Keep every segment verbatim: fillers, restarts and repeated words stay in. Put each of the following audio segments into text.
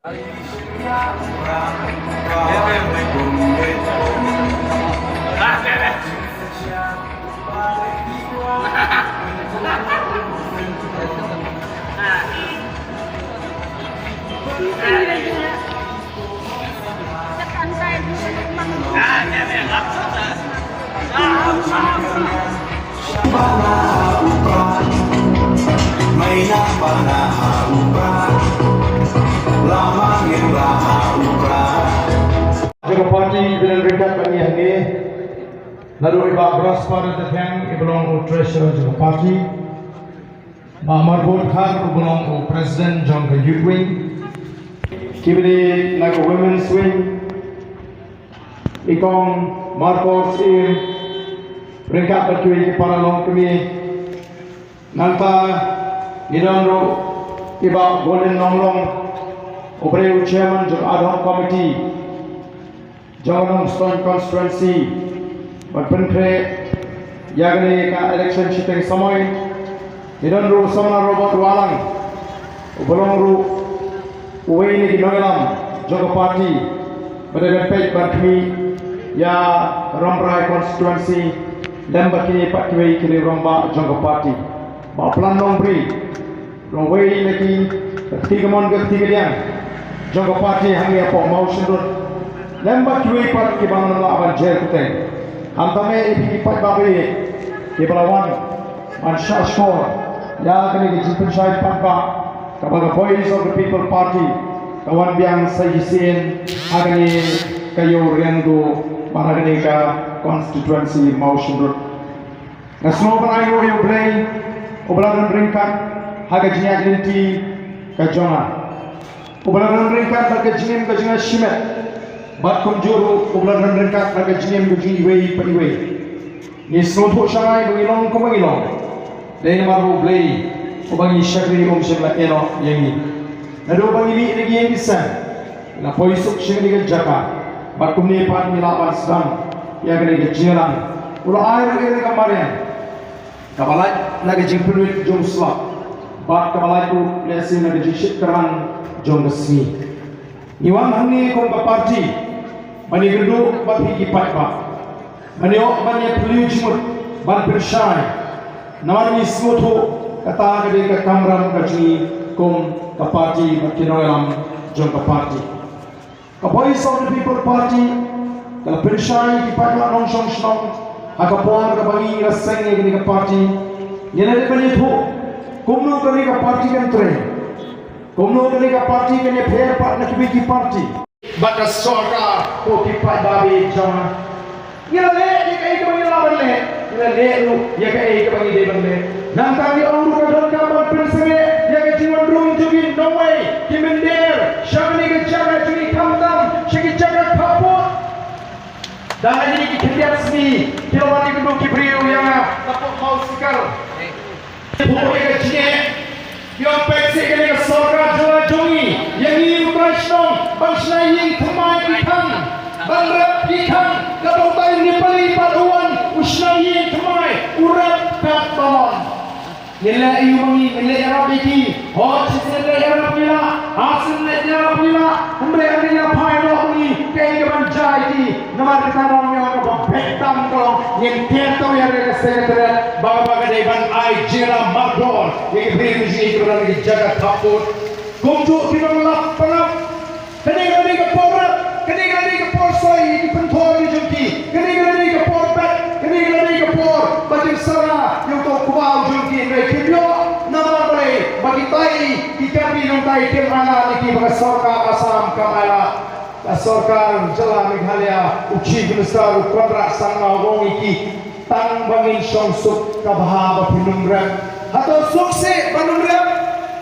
Jong ka party, ba don ryngkat bad ngi hangne, naduh i Bah Brasper Tetheng, i ba long u treasurer jong ka party. Bah Marbun Khan, u ba long u president jong ka youth wing. Kiba dei na ka women's wing, i Kong Markos Im, ryngkat bad kiwei ki para longkmie. Nangta ngi don ruh i Bah Golden Nonglong, u ba dei u chairman jong ad hoc committee jong ka Nongstoiñ constituency, ban pynkhreh ïa kane ka election shiteng samoi. Ngi don ruh u Samla Robert Wahlang, u ba long ruh uwei na ki nongïalam jong ka party, ba dei ban peit ban khmih ïa Rambrai constituency, lem bad kine pat kiwei ki rangbah jong ka party. Bah Plan Nongbri, long uwei na ki kti kamon ka kti kadiang jong ka party hangne hapoh Mawshynrut, lem bad kiwei pat kiba nang lah ban jer kyrteng. Khamtam eh ïa phi ki paidbah ba ïeit kiba la wan ban shah shkor ïa kane ka jingpynshai paidbah kaba ka Voice of the People Party ka wan biang sa shisien ha kane ka Ïew Riangdo, bad ha kane ka constituency Mawshynrut. Nga sngewbha ban ai nguh ïa U Blei, uba la don ryngkat ha ka jingïaid lynti ka jong nga, uba la don ryngkat bad ka jingim ka jong nga shimet, bad kumjuh ruh uba la don ryngkat bad ka jingim ka jong iwei pa iwei. Ngi sngewthuh shangai ba ngi long kumba ngi long dei namar ba U Blei uba ngi shakri um shym la ïehnoh ïa ngi. Naduh ba ngi mih na ki ïing ki sem, ngi la poi suk sha kane ka jaka, bad kumne pat ngi lah ban sdang ïa kane ka jingïalang. U la ai ruh ïa kane ka mariang kaba lait na ka jingpynwit jong u slap, bad kaba lait ruh lehse na ka jingshit kyrhang jong ka sngi. Ngi wan hangne kum ka party ban ïakynduh bad phi ki paidbah, ban ïoh ban ïaphylliew jingmut, ban pynshai, namar ngi sngewthuh kata ka dei ka kamram ka jong ngi kum ka party bad ki nongïalam jong ka party. Ka Voice of the People Party ka la pynshai ïa ki paidbah nongshong shnong ha ka por kaba ngi la seng ïa kane ka party. Ngi la dep ban ïathuh kumno kane ka party kan trei, kumno kane ka party kan ïapher pat na kiwei ki party. Bad ka sorkar, ko ki paidbah ba ïeit jong nga, ngi la leh ïa kaei kaba ngi lah ban leh, ngi la leh ruh ïa kaei kaba ngi dei ban leh. Nangta ngi ong ruh ka donkam ban pynsangeh ïa ka jingwan rung jong ki nongwei, ki mynder sha kane ka jaka jong ngi, khamtam sha ki jaka khappud. Da kine ki khyndiat sngi ki la wan ïakynduh ki briew ïa nga na pdeng Mawsikar. Pynbeit ïa ka jingeh, ïoh peit seh kane ka sorkar jylla jong ngi, ïa ngi u trai shnong, ban shna ïing thymmai ki khang, ban rep ki khang. Katba utai u Nepali pat u wan u shna ïing thymmai, u rep katba mon. Ngin leh aïu ma ngi, ngin leh ïarap ïa ki? Hooid, shisien leh ïarap ngi lah, arsien leh ïarap ngi lah, hynrei ngin ïa phai noh ma ngi kaei kaban jia ïa ki. Namar kata ka long ïa kaba beh tam ka long ngin kyntu ïa ka Secretariat ba kaba ka dei ban ai jingïarap mardor ïa ki briew jong ngi kiba don ha ki jaka khappud. Kumjuh ki nonglap paralok. Kane ka dei ka por rep, kane ka dei ka por soi ïa ki pynthor ki jong ki, kane ka dei ka por bet, kane ka dei ka por ba kin sara ïa uto u kbaw jong ki, hynrei kim ïoh namar balei? Ba kitai ki Karbi nongtai kim ailad ïa ki, ba ka sorkar Assam kam ailad. Ka sorkar jylla Meghalaya, u Chief Minister u Conrad Sangma u ong ïa ki, tang ba ngin shong suk ka bha ba phin ym rep. Hato suk seh ban ym rep?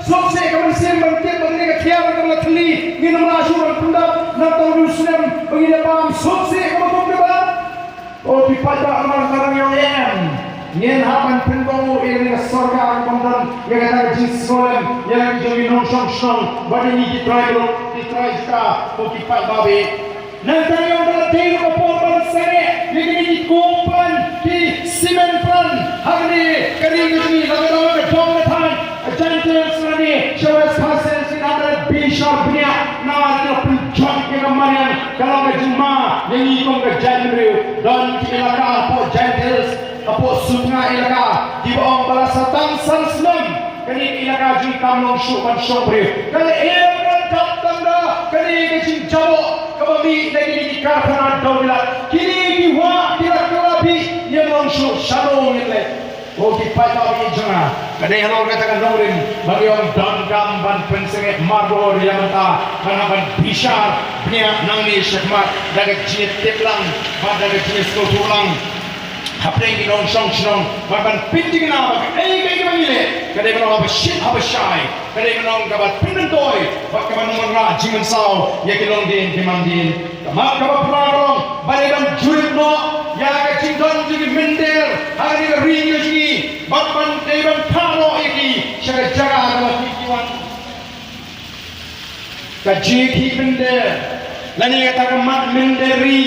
Suk seh ka mynsiem ban tip ba kane ka thiar ka la thylli, ngin ym lah shuh ban pyndap, nangta u snem ba ngin ïa bam, suk seh kaba kum kata. O ki paidbah, namar kata ngi ong em, ngin hap ban pynbor ïa kane ka sorkar ban don ïa kata ka jingsngewlem ïa la ki jong ngi nongshong shnong bad ïa ngi ki trai gluk, ki trai jaka, ko ki paidbah ba ïeit. Nangta ngi ong ba la dei ruh ka por ban sangeh ïa kine ki kum plant, ki cement plant ha kane ka ri ka jong ngi, la ka dong ka dong ka thaiñ, ka Jaintia Hills lane sha West Khasi Hills, ngin hap ban bishar bniah na Ka mariang ka long ka jingma ïa ngi kum ka jaitbynriew. Don ki elaka hapoh Jaintia Hills, hapoh Sutnga elaka, kiba ong ba la sa tang san snem kane ka elaka jong ngi kam long shuh ban shong briew. Ka la ïa ka dap tang da kane ka jingjaboh kaba mih na kine ki karkhana dewbilat. Kine ki wah ki la kylla bih, ngim long shuh shano ngin leit. Ko ki paidbah jong nga, ka dei halor kata ka nongrim ba ngi ong donkam ban pynsangeh mardor ïa mynta, ban, ban bishar bniah nangne shakhmat da ka jingtip lang bad da ka jingsngewthuh lang hapdeng ki nongshong shnong, ban, ban pynthikna ba kaei kaei kaba ngi leh ka dei ban long haba shit haba shai, ka dei ban long kaba pynmyntoi bad kaba nang wanrah jingmynsaw ïa ki longdien ki mandien. Ka mat kaba phra ka long ba dei ban jurip noh ïa ka jingdon jong ki mynder ha kane ka ri ka jong ngi, bad ban dei ban phah noh ïa ki sha ka jaka kaba ki, ki wan. Ka jingïakhih mynder lane kata ka mat mynder ri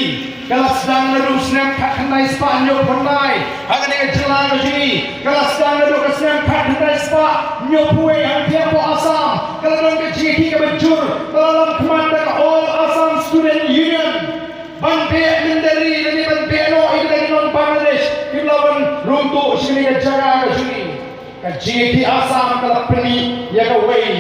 ka la sdang naduh u snem khatkhyndai spah hynñiewphew khyndai ha kane ka jylla ka jong ngi. Ka la sdang naduh ka snem khatkhyndai spah hynñiewphew wei hangtei hapoh Assam. Ka la don ka jingïakhih kaba jur, ka la long khmat da ka All Assam Student Union ban beh mynder ri lane ban beh noh ïa kita ki nong Bangladesh kiba la wan rung tuh sha kane ka jaka ka jong ngi. Ka jingïakhih Assam ka la pyni ïa kawei,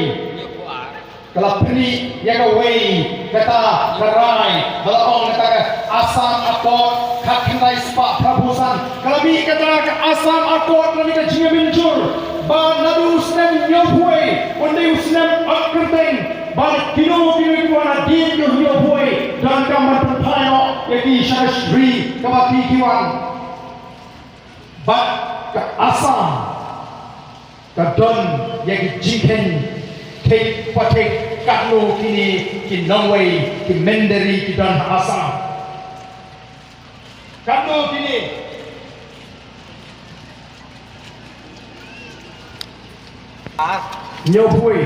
ka la pyni ïa kawei kata ka rai ba la ong kata ka Assam Accord khatkhyndai spah phraphew san. Ka la mih kata ka Assam Accord lane ka jingïamynjur ba naduh u snem hynñiewphew wei un dei u snem ot kyrteng, ba kino kino kiba wan hadien jong hynñiewphew wei donkam ban pynphai noh ïa ki sha ka ri kaba ki, ki wan. Bad ka Assam ka don ïa ki jingkheiñ thik pathik katno kine ki nongwei ki mynder ri ki don ha Assam. Katno kine? Hynñiewphew wei.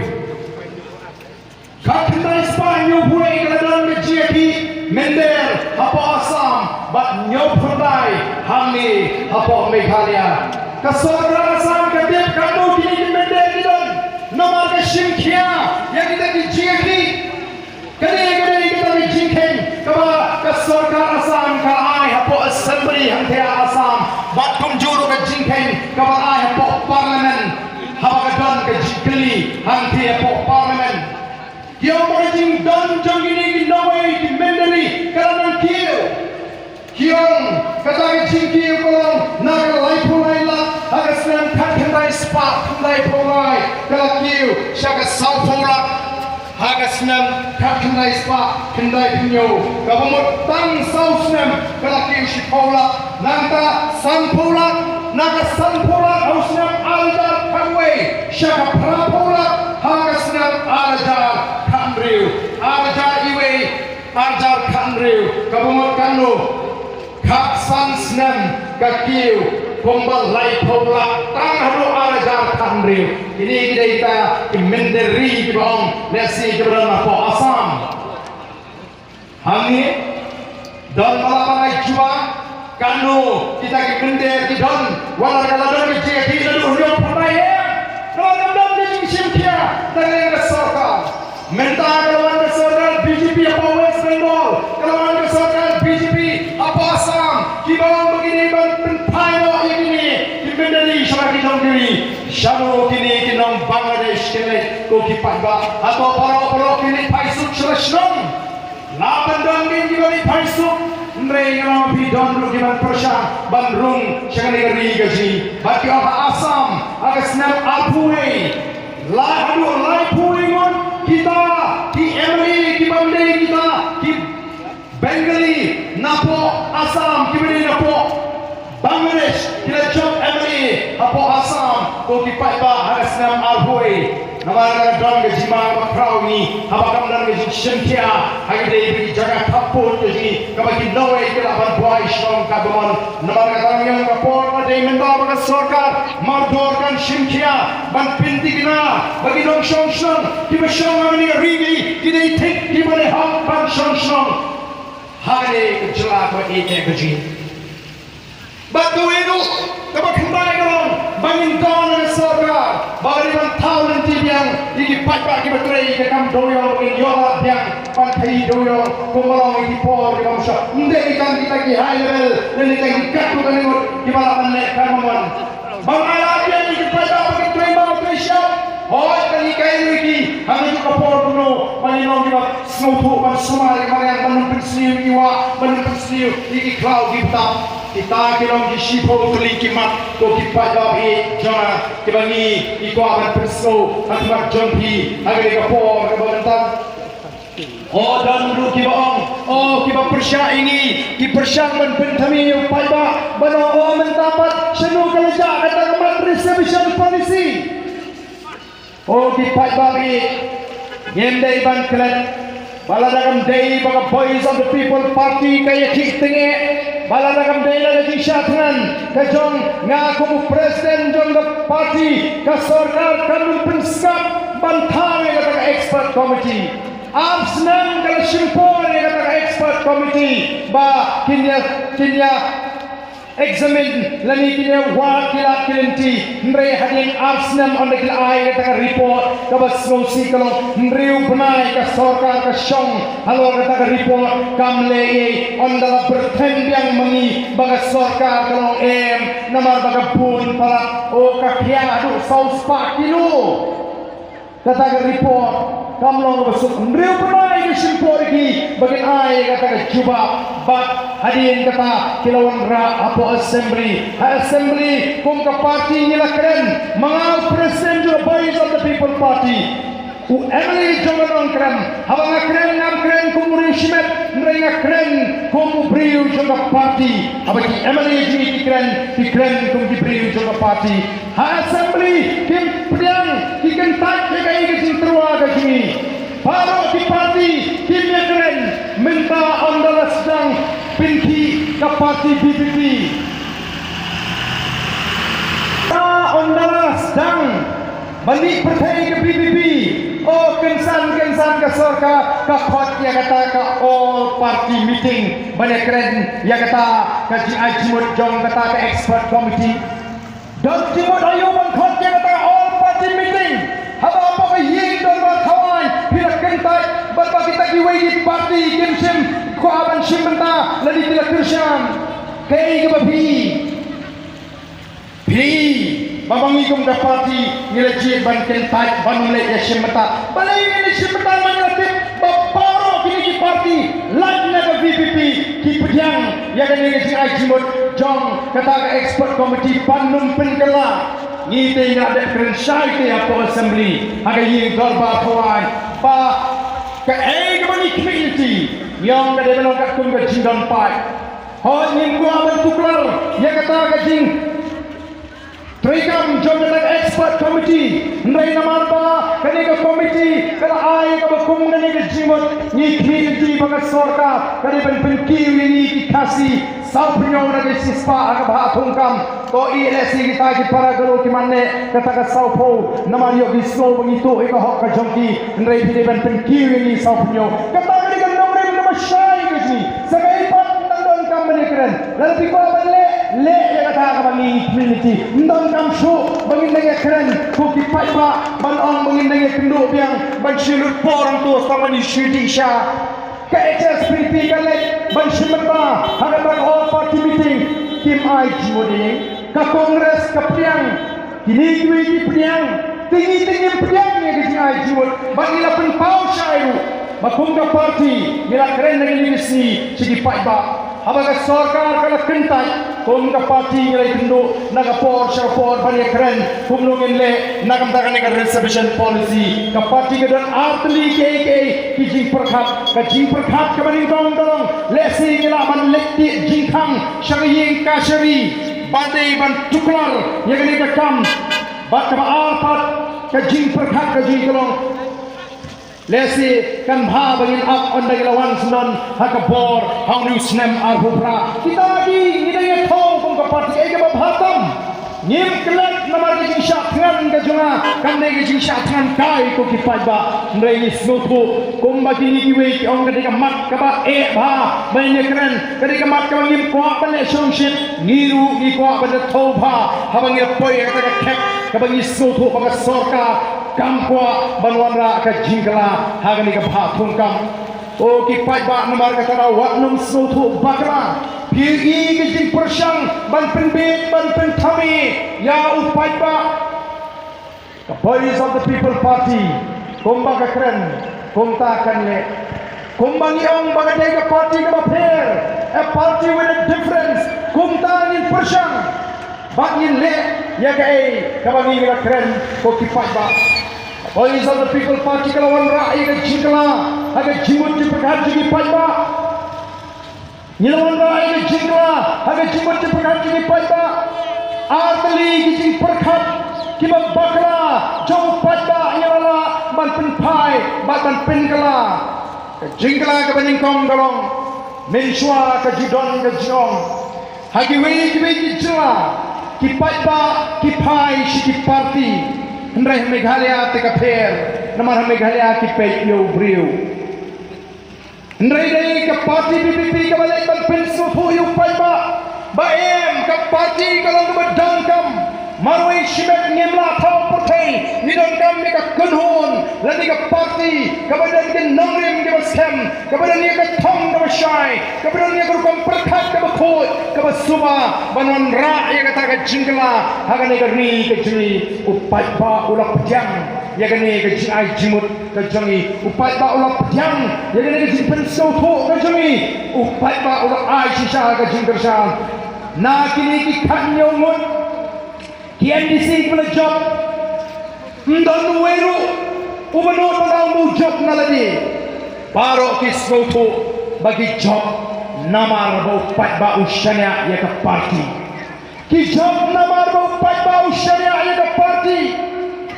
Khatkhyndai spah hynñiewphew wei ka la don ka jingïakhih mynder hapoh Assam bad hynñiewphew khyndai hangne hapoh Meghalaya. Ka sorkar Assam ka tip katno kine ki mynder ki don namar ka shim khia ïa kita ki jingïakhih. Kane ka dei kata ka jingkheiñ kaba ka sorkar Assam ka ai hapoh Assembly hangthie ha Assam bad kumjuh ruh ka jingkheiñ kaba ai hapoh Parliament haba ka don ka jingkylli hangthie hapoh Parliament. Ki ong ba ka jingdon jong kine ki nongwei ki mynder ri ka la nang kiew. Ki ong kata ka jingkiew ka long na ka laiphew lai lak ha ka snem khatkhyndai spah khyndaiphew lai, ka la kiew sha ka sawphew lak ha ka snem khatkhyndai spah khyndaiphew hynñiew. Kaba mut tang saw snem ka la kiew shiphew lak. Nangta sanphew lak, na ka sanphew lak ha u snem ar hajar khatwei sha ka phraphew lak ha ka snem ar hajar khathynriew. Ar hajar iwei, ar hajar khathynriew, kaba mut katno? Khatsan snem ka kiew kumba laiphew lak tang haduh ar hajar khathynriew. Kine ki dei kita ki mynder ri kiba ong lehse kiba don hapoh Assam. Hangne don ba la ban ai jubab katno kita ki mynder ki don. Wat la ka la don ka jingïakhih naduh hynñiewphew khyndai, eh, ka la don ka jingshim khia na ka liang ka sorkar. Mynta ka la wan ka sorkar B J P hapoh West Bengal, ka la wan ka sorkar B J P hapoh Assam, kiba ong ba ki dei ban pynphai noh ïa kine ki mynder ri sha ki nongkiri. Shano kine ki nong Bangladesh kin leit, ko ki paidbah? Hato baroh baroh kin leit phai suk sha la shnong? La ban don dei kiba leit phai suk, hynrei ngan ong phi, don ruh kiban pyrshang ban rung sha kane ka ri ka jong ngi. Bad ki ong ha Assam ha ka snem arphew wei, la haduh laiphew wei ngut, kita ki M L A kiban dei kita ki Bengali napoh Assam, kiba dei napoh Bangladesh, ki la jop M L A hapoh Assam, ko ki paidbah, ha ka snem arphew wei. Namar ka don ka jingma ba khraw ngi, haba kam don ka jingshim khia ha ki dei ki jaka khappud ka jong ngi, kaba ki nongwei ki lah ban buh shnong katba mon. Namar kata ngi ong ka por ka dei mynta ba ka sorkar mardor kan shim khia ban pynthikna ba ki nongshong shnong kiba shong ha kane ka ri ngi ki dei thik, kiba dei hok ban shong shnong ha kane ka jylla kaba ïeit ka jong ngi. Bad kawei ruh kaba khyndai ka long ba ngin dawa na ka sorkar ba ka dei ban thaw lynti biang ïa ki paidbah kiba trei ïa ka kam dewiong, ba ngin ïoh lad biang ban Ki dewïong kumba long ïa ki por kiba mynshuwa. Ym dei tang kita ki high level lane tang ki katto katne ngut kiba lah ban leh kane ka mon. Ba nga la ïa ki paidbah ba ki trei maw trei shyiap. Hooid, ba ngi kai ïa ki ha kajuh ka por kumno ba ngin long kiba sngewthuh ban sumar ïa ki mariang, ban ym pynsniew ïa ki wah, ban ym pynsniew ïa ki khlaw ki btap. Kita ki long ki shiphew tylli ki mat ko ki paidbah jong nga kiba ngi, ngi kwah ban pynsngew ha khmat jong phi ha kane ka por kaba mynta. O don ruh kiba ong, o kiba pyrshah ïa ngi, ki pyrshang ban pynthame ïa u paidbah, ban ong o mynta pat shano ka la jah kata ka mat reservation policy. O ki paidbah, ngim dei ban klet ba lada kam dei ba ka Voice of the People Party ka ïakhih tyngeh, ba lada kam dei la ka jingshah thngan ka jong nga kum u president jong ka party, ka sorkar kam nym pynsngap ban thaw ïa kata ka expert committee. Ar snem ka la shim por ïa kata ka expert committee ba kin ïa, kin ïa examine lane kin ïa wad ki lad ki lynti, hynrei hadien ar snem ynda ki la ai kata ka report kaba sngewsih ka long hynriew bnai ka sorkar ka shong halor kata ka report kam leh ei, ynda la byrthem biang ma ngi ba ka sorkar ka long em, namar ba ka bun palat, o, ka khia haduh saw spah kilo. Kata ka report kam long kaba suk, hynriew bnai ka shim por ïa ki ba kin ai kata ka jubab. Bad hadien kata ki la wanrah hapoh assembly. Ha assembly kum ka party ngi la kren, ma nga u president jong ka Voice of the People Party, u MLA jong ka Nongkrem. Haba nga kren ngam kren kum u riewshimet, hynrei nga kren kum u briew jong ka party. Haba ki MLA jong ngi ki kren, ki kren kum ki briew jong ka party. Ha assembly kim pdiang, ki kyntait ïa kaei ka jingtyrwa ka jong ngi. Baroh ki party kim ïakren. Mynta ynda la sdang pynkhih ka party VPP, ynda la sdang ban mih pyrthei ka VPP, o, kynsan kynsan ka sorkar ka khot ïa kata ka all party meeting ban ïakren ïa kata ka jingai jingmut jong kata ka expert committee. Don jingmut aïu ban khot ïa kata all party meeting haba hapoh ka ïing dorbar thawaiñ phi la kyntait bad ba kita kiwei ki party kim shym kwah ban shim bynta lane ki la kyrshan? Kaei kaba phi, phi, ba ma ngi kum ka party ngi la jied ban kyntait ban ym leit ïa shim bynta? Balei ngi leit shim bynta? Ma ngi la tip ba baroh kine ki party lait na ka VPP ki pdiang ïa kane ka jingai jingmut jong kata ka expert committee ban ym pynkylla. Ngi te ngi la dep kren shai te hapoh assembly ha ka ïing dorbar thawaiñ ba kaei kaba ngi khmih lynti ngi ong ka dei ban long katkum ka jingdon paid. Hooid, ngim kwah ban tuklar ïa kata ka jing treikam jong kata ka expert committee. Hynrei namar ba kane ka committee ka la ai kaba kum kane ka jingmut, ngi khmih lynti ba ka sorkar ka dei ban pynkiew ïa ngi ki Khasi sawphew hynñiew na ka shispah ha ka bhah thungkam. To ïa lehse kita ki para galo ki mane kata ka sawphew, namar ïoh ki sngew ba ngi tuh ïa ka hok ka jong ki. Hynrei ki dei ban pynkiew ïa ngi sawphew hynñiew. Kata ka dei ka nongrim kaba shai ka jong ngi. Sa kaei pat nang donkam ban ïakren. Lada phi kwah ban leh, leh ïa kata kaba ngi khmih lynti. Ym donkam shuh ba ngin dang ïakren kum ki paidbah ban ong ba ngin dang ïakynduh biang ban shu lut por hangto tang ban ïa shu dih sha. Ka HSPDP ka leit ban shim bynta ha kata ka all party meeting, kim ai jingmut ei. Ka Congress ka pdiang, kine kiwei ki pdiang, te ngi te ngim pdiang ïa ka jingai jingmut. Bad ngi la pynpaw shai ruh ba kum ka party ngi la kren na kine ki sngi sha ki paidbah. Haba ka sorkar ka la kyntait, kum ka party ngi la ïakynduh na ka por sha ka por ban ïakren kumno ngin leh na ka bynta kane ka reservation policy. Ka party ka don ar tylli kiei kiei ki jingpyrkhat. Ka jingpyrkhat kaba nyngkong ka long lehse ngi lah ban leit tih jingkhang sha ka ïing kashari ba dei ban tuklar ïa kane ka kam. Bad kaba ar pat ka jingpyrkhat ka jong ngi ka long lehse kan bha ba ngin ap ynda ngi la wan syndon ha ka bor ha une u snem arphew phra. Kita ki ngi dang ïathuh kum ka party, ei kaba bha tam. Ngim klet namar ka jingshah thngan ka jong nga kam dei ka jingshah thngan kai ko ki paidbah. Hynrei ngi sngewthuh kumba kine kiwei ki ong ka dei ka mat kaba eh bha ba ngin ïakren, ka dei ka mat kaba ngim kwah ban leh shongshit. Ngi ruh ngi kwah ban ïathuh bha haba ngi la poi ha kata ka khep kaba ngi sngewthuh ba ka sorkar kam kwah ban wanrah ka jingkylla ha kane ka bhah thungkam. Ko ki paidbah, namar kata ka daw wat nym sngewthuh bakla. Phi ïohi ka jingpyrshang ban pynbeit ban pynthame ïa u paidbah. Ka Voice of the People Party, kumba ka kren, kumta kan leh. Kumba ngi ong ba ka dei ka party kaba pher, a party with a difference, kumta ngin pyrshang. Bad ngin leh ïa kaei kaba ngi la kren, ko ki paidbah. Voice of the People Party ka la wanrah ïa ka jingkylla ha ka jingmut jingpyrkhat jong ki paidbah. Ngi la wanrah ïa ka jingkylla ha ka jingmut jingpyrkhat jong ki paidbah. Ar tylli ki jingpyrkhat kiba bakla jong u paidbah ngi la lah ban pynphai bad ban pynkylla. Ka jingkylla kaba nyngkong ka long, mynshuwa ka ju don ka jingong ha kiwei kiwei ki jylla, ki paidbah ki phai sha ki party. Hynrei ha Meghalaya te ka pher, namar ha Meghalaya ki peit ïa u briew. Hynrei dei ka party V P P kaba leit ban pynsngewthuh ïa u paidbah ba em, ka party ka long kaba donkam. Marwei shimet ngim lah thaw pyrthei, ngi donkam ïa ka kynhun lane ka party kaba don ki nongrim kiba skhem, kaba don ïa ka thong kaba shai, kaba don ïa ka rukom pyrkhat kaba khuid, kaba suba ban wanrah ïa kata ka jingkylla ha kane ka ri ka jong ngi. U paidbah u la pdiang ïa kane ka jingai jingmut ka jong ngi. U paidbah u la pdiang ïa kane ka jingpynsngewthuh ka jong ngi. U paidbah u la ai shisha ka jingkyrshan. Na kine ki khathynñiew ngut ki M D C kiba la jop, ym don uwei ruh uba nud ban ong ba u jop na lade. Baroh ki sngewthuh ba ki jop namar ba u paidbah u shaniah ïa ka party. Ki jop namar ba u paidbah u shaniah ïa ka party.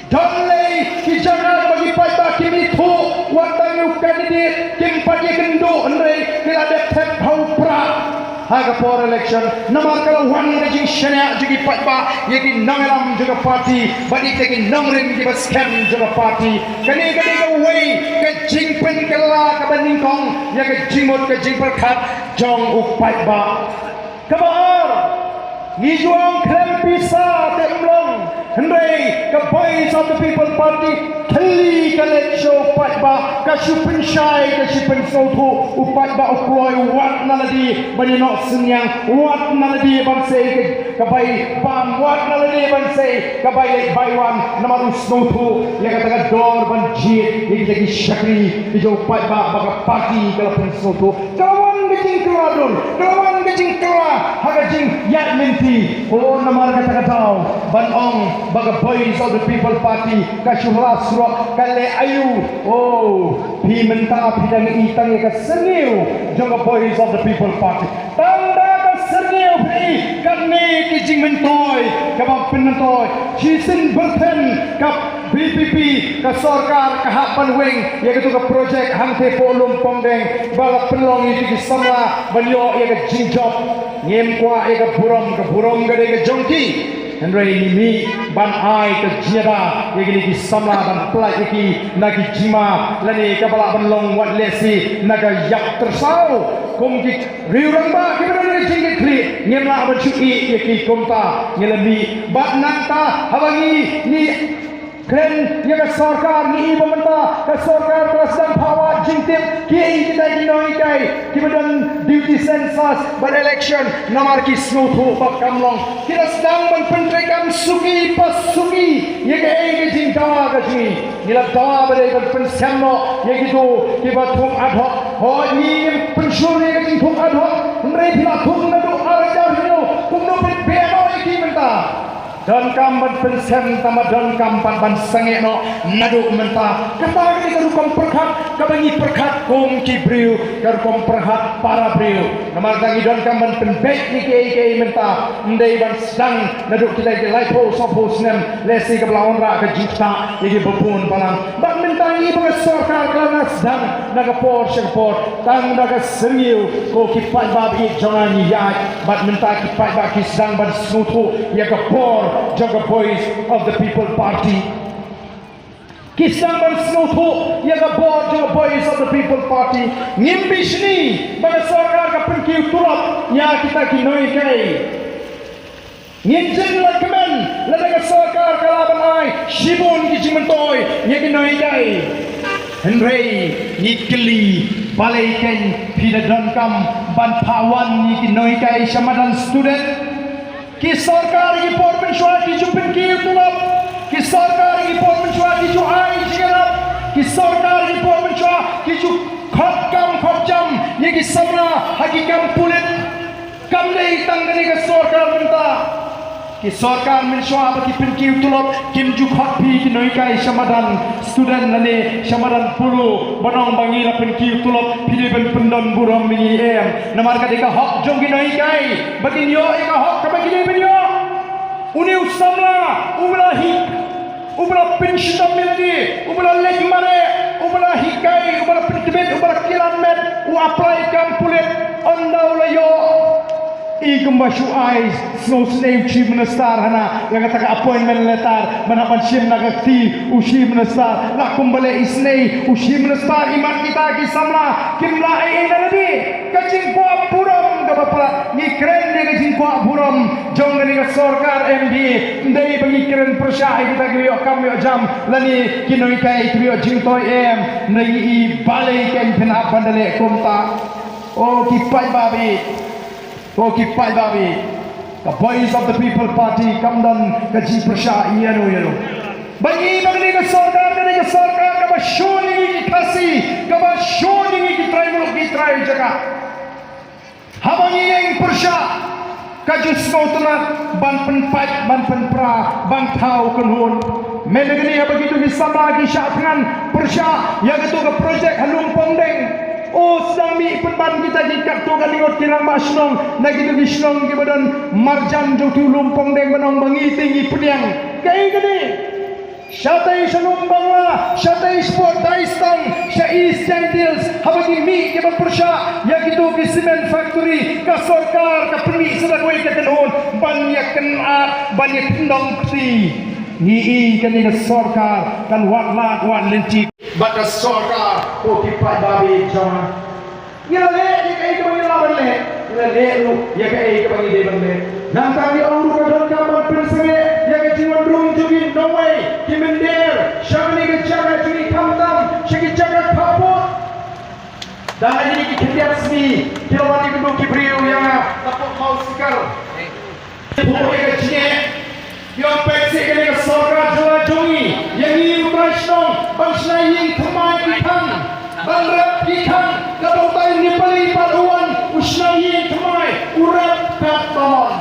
Don lei ki jaka ba ki paidbah kim ithuh wat tang ïa u candidate, kim pat ïakynduh, hynrei ki la dep thep ha u prah ha ka por election. Namar ka la wan ka jingshaniah jong ki paidbah ïa ki nongïalam jong ka party bad ïa kita ki nongrim kiba skhem jong ka party. Kane ka dei kawei ka jingpynkylla kaba nyngkong ïa ka jingmut ka jingpyrkhat jong u paidbah. Kaba ar, ngi ju ong khlem pisa te ym long, hynrei ka Voice of the People Party thylli ka leit sha u paidbah, ka shu pynshai, ka shu pynsngewthuh, u paidbah u kloi wat na lade ban ïa noh synñiang, wat na lade ban sei ka, ka bai bam, wat na lade ban sei ka bai leit bai wan, namar u sngewthuh ïa kata ka dor ban jied ïa kita ki shakri ki jong u paidbah ba ka party ka la pynsngewthuh. Ka la wan ka jingkylla dor, ka la wan ka jingkylla ha ka jingïaid lynti. O, namar kata ka daw ban ong ba ka Voice of the People Party ka shu la surok, ka leh aïu. O, phi mynta phi dang i tang ïa ka syrngiew jong ka Voice of the People Party. Tang da ka syrngiew phi i, kane ki jingmyntoi kaba pynmyntoi. Shisien byrthen ka V P P, ka sorkar ka hap ban weng ïa katu ka project hangtei Pohlum Pongdeng ba la pynlong ïa ki samla ban ïoh ïa ka jingjop. Ngim kwah ïa ka burom, ka burom ka dei ka jong ki. Hynrei ngi mih ban ai ka jingïada ïa kine ki samla ban pynlait ïa ki na ki jingma lane kaba lah ban long wat lehse na ka ïap tyrsaw kum ki riew rangbah kiba don ka jingkitkhlieh. Ngim lah ban shu ïeh ïa ki kumta, ngi la mih. Bad nangta haba ngi, ngi kren ïa ka sorkar, ngi i ba mynta ka sorkar ka la sdang phah wad jingtip kiei kita ki nonghikai kiba don duty census bad election, namar ki sngewthuh ba kam long. Ki la sdang ban pyntreikam suki pa suki ïa kaei ka jingdawa ka jong ngi. Ngi la dawa ba dei ban pynshem noh ïa kito kiba thung ad hoc. Hooid, ngi ngim pynshur ïa ka jingthung ad hoc, hynrei phi la thung naduh ar hajar hynñiew, kumno phin beh noh ïa ki mynta? Donkam ban pynshem, tangba donkam pat ban sangeh noh naduh mynta. Kata ka dei ka rukom pyrkhat kaba ngi pyrkhat kum ki briew, ka rukom pyrkhat para briew. Namar kata ngi donkam ban pynbeit ïa kiei kiei mynta, ym dei ban sdang naduh kita ki laiphew sawphew snem, lehse kaba la wanrah ka jingktah ïa kiba bun balang. Bad mynta ngi i ba ka sorkar ka la sdang na ka por sha ka por. Tang da ka syrngiew, ko ki paidbah ba ïeit jong nga, ngi ïaid. Bad mynta ki paidbah ki sdang ban sngewthuh ïa ka bor jong ka Voice of the People Party. Ki sdang ban sngewthuh ïa ka bor jong ka Voice of the People Party. Ngim bishni ba ka sorkar ka pynkiew tulop ïa kita ki nonghikai. Ngin jin la kmen lada ka sorkar ka lah ban ai shibun ki jingmyntoi ïa ki nonghikai. Hynrei ngi kylli, balei kein phi da donkam ban phah wan ïa ki nonghikai sha madan student? Ki sorkar ki por mynshuwa ki ju pynkiew tulop. Ki sorkar ki por mynshuwa ki ju ai jingïarap. Ki sorkar ki por mynshuwa ki ju khot kam khot jam ïa ki samla ha ki kam pulit. Kam dei tang kane ka sorkar mynta. Ki sorkar mynshuwa ba ki pynkiew tulop kim ju khot phi ki nonghikai sha madan student lane sha madan polo ban ong ba ngi la pynkiew tulop phi dei ban pyndon burom ïa ngi em. Namar ka dei ka hok jong ki nonghikai ba kin ïoh ïa ka hok kaba ki dei ban ïoh. Une u samla uba la hi, uba la pynshitom ïa lade, uba la leit mareh, uba la hikai, uba la pyntbit, uba la kylla met, u apply kam pulit, ynda u la ïoh. I kumba shu ai sngewsynei u Chief Minister hana ïa kata ka appointment letter ban hap ban shim na ka kti u Chief Minister. La kumba leh isynei u Chief Minister, imat kita ki samla kim lah ei ei na lade. Ka jingkwah burom kaba palat, ngi kren ïa ka jingkwah burom jong kane ka sorkar M D A. Ym dei ba ngi kren pyrshah ïa kita kiba ïoh kam ïoh jam lane ki nonghikai kiba ïoh jingtoi em. Ym dei, ngi i balei kein phin hap ban da leh kumta. O ki paidbah, o ki paidbah, ka Voice of the People Party kam don ka jingpyrshah ïano ïano. Ba ngi, ba kane ka sorkar, kane ka sorkar kaba shun ïa ngi ki Khasi, kaba shun ïa ngi ki trai muluk ki trai jaka. Haba ngi ïeng pyrshah ka ju sngewtynnat ban pynpait ban pynpra ban thaw kynhun. Mynta kane haba kito ki samla ki shah thngan pyrshah ïa kato ka project ha Lumpongdeng. O sdang mih pynban kita ki katto katne ngut ki rangbah shnong na kito ki shnong kiba don marjan jong uto u Lumpongdeng ban ong ba ngi te ngi pdiang. Kaei kane? Shatei sha Lumbangla, shatei shapoh Daistang, sha East Jaintia Hills, haba ki mih kiba pyrshah ïa kito ki cement factory, ka sorkar ka pynmih sa da kawei ka kynhun ban ïa kynad, ban ïa kyndong kti. Ngi i kane ka sorkar kan wad lad wad lynti bad ka sorkar, ko ki paidbah jong nga. Ngi la leh ïa kaei kaba ngi lah ban leh, ngi la leh ruh ïa kaei kaba ngi dei ban leh. Nangta ngi ong ruh ka donkam ban pynsangeh ïa ka jingwan rung jong ki nongwei, ki mynder sha kane ka jaka jong ngi, khamtam sha ki jaka khappud. Da la ïa ki khyndiat sngi ki la wan ïa kito ki briew ïa nga na Pokmawsikar. Pynpoi ka jingeh. Ïa peit seh kane ka sorkar jylla jong ngi, ïa ngi u trai shnong ban shna ïing thymmai ki khang, ban rep ki khang, kata u tai Nepali pat u wan u shna ïing thymmai, u rep katba mon.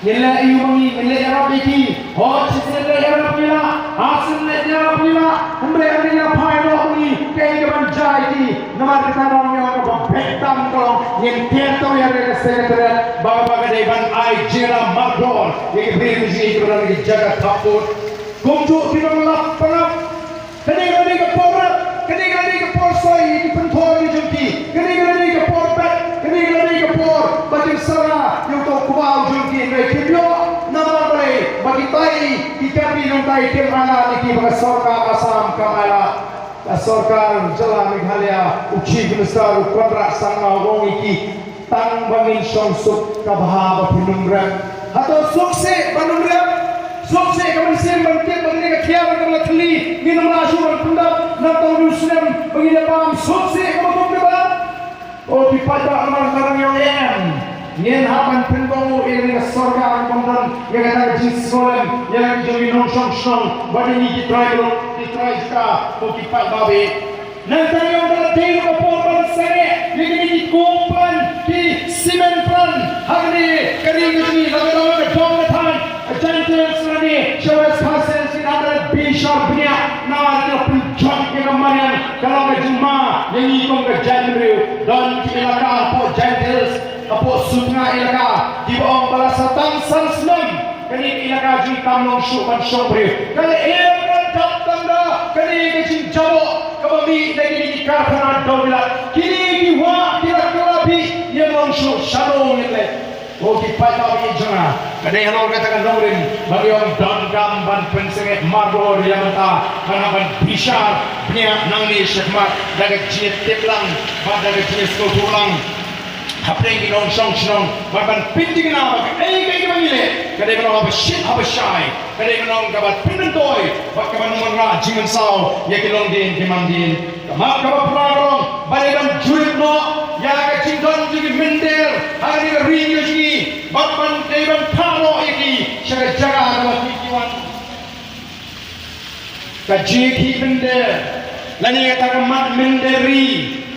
Ngin leh aïu ma ngi, ngin leh ïarap ïa ki? Hooid, shisien leh ïarap ngi lah, arsien leh ïarap ngi lah, hynrei ynda ngi la phai noh ma ngi, kaei kaban jia ïa ki? Namar kata ngi ong ïa kaba beit tam ka long ngin tied tang ïa ka Secretariat ba, ba ka dei ban ai jingïarap mardor ïa ki briew jong ngi kiba don ha ki jaka khappud. Kumjuh ki nonglap pangap. Kane ka dei ka por rep, kane ka dei ka por soi ïa ki pynthor ki jong ki. Kane ka dei ka por bet, kane ka dei ka por ba kin sara ïa uto u kbaw jong ki, hynrei kim ïoh. Namar balei? Ba kitai ki Karbi nangtai kim ailad ïa ki, ba ka sorkar Assam kam ailad. Ka sorkar jylla Meghalaya, u Chief Minister u Conrad Sangma u ong ïa ki, tang ba ngin shong suk ka bha ba phin ym rep. Hato suk seh ban ym rep? Suk seh ka mynsiem ban tip ba kane ka thiar kaba la thylli ngin ym lah shuh ban pyndap na tang u snem ba ngin ïa bam? Suk seh kaba kum kata? O ki paidbah, namar kata ngi ong em, ngin hap ban pynbor ïa kane ka sorkar ban don ïa kata ka jingsngewlem ïa la ki jong ngi nongshong shnong bad ïa ngi ki trai muluk ki trai jaka. O ki paidbah, nangta ngi ong ba la dei ruh ka por ban sangeh ïa kine ki kum plant, ki cement plant ha kane ka ri ka jong ngi, la ka dong ka dong ka thaiñ Jaintia Hills lane sha West Khasi Hills, kin hap ban bishar bniah namar ka pynjot ïa ka mariang, ka long ka jingma ïa ngi kum ka jaitbynriew. Don ki elaka hapoh Jaintia Hills, hapoh Sutnga elaka, kiba ong ba la sa tang san snem kane ka elaka jong ngi kam long shuh ban shong briew. Ka la ïa ka dap tang da kane ka jingjaboh kaba mih na kine ki karkhana dewbilat. Kine ki wah ki la kylla bih, ym long shuh, shano ngin leit? O ki paidbah jong nga, ka dei halor kata ka nongrim ba ngi ong donkam ban pynsangeh mardor ïa mynta, ban hap ban bishar bniah nangne shakhmat da ka jingtip lang bad da ka jingsngewthuh lang hapdeng ki nongshong shnong, bad ban pynthikna ba kaei kaei kaba ngi leh ka dei ban long haba shit haba shai, ka dei ban long kaba pynmyntoi bad kaba ym wanrah jingmynsaw ïa ki longdien ki mandien. Ka mat kaba phra ka long ba dei ban jurip noh ïa ka jingdon jong ki mynder ha kane ka ri ka jong ngi, bad ban dei ban phah noh ïa ki sha ka jaka kaba ki ki wan. Ka jingïakhih mynder lane kata ka mat mynder ri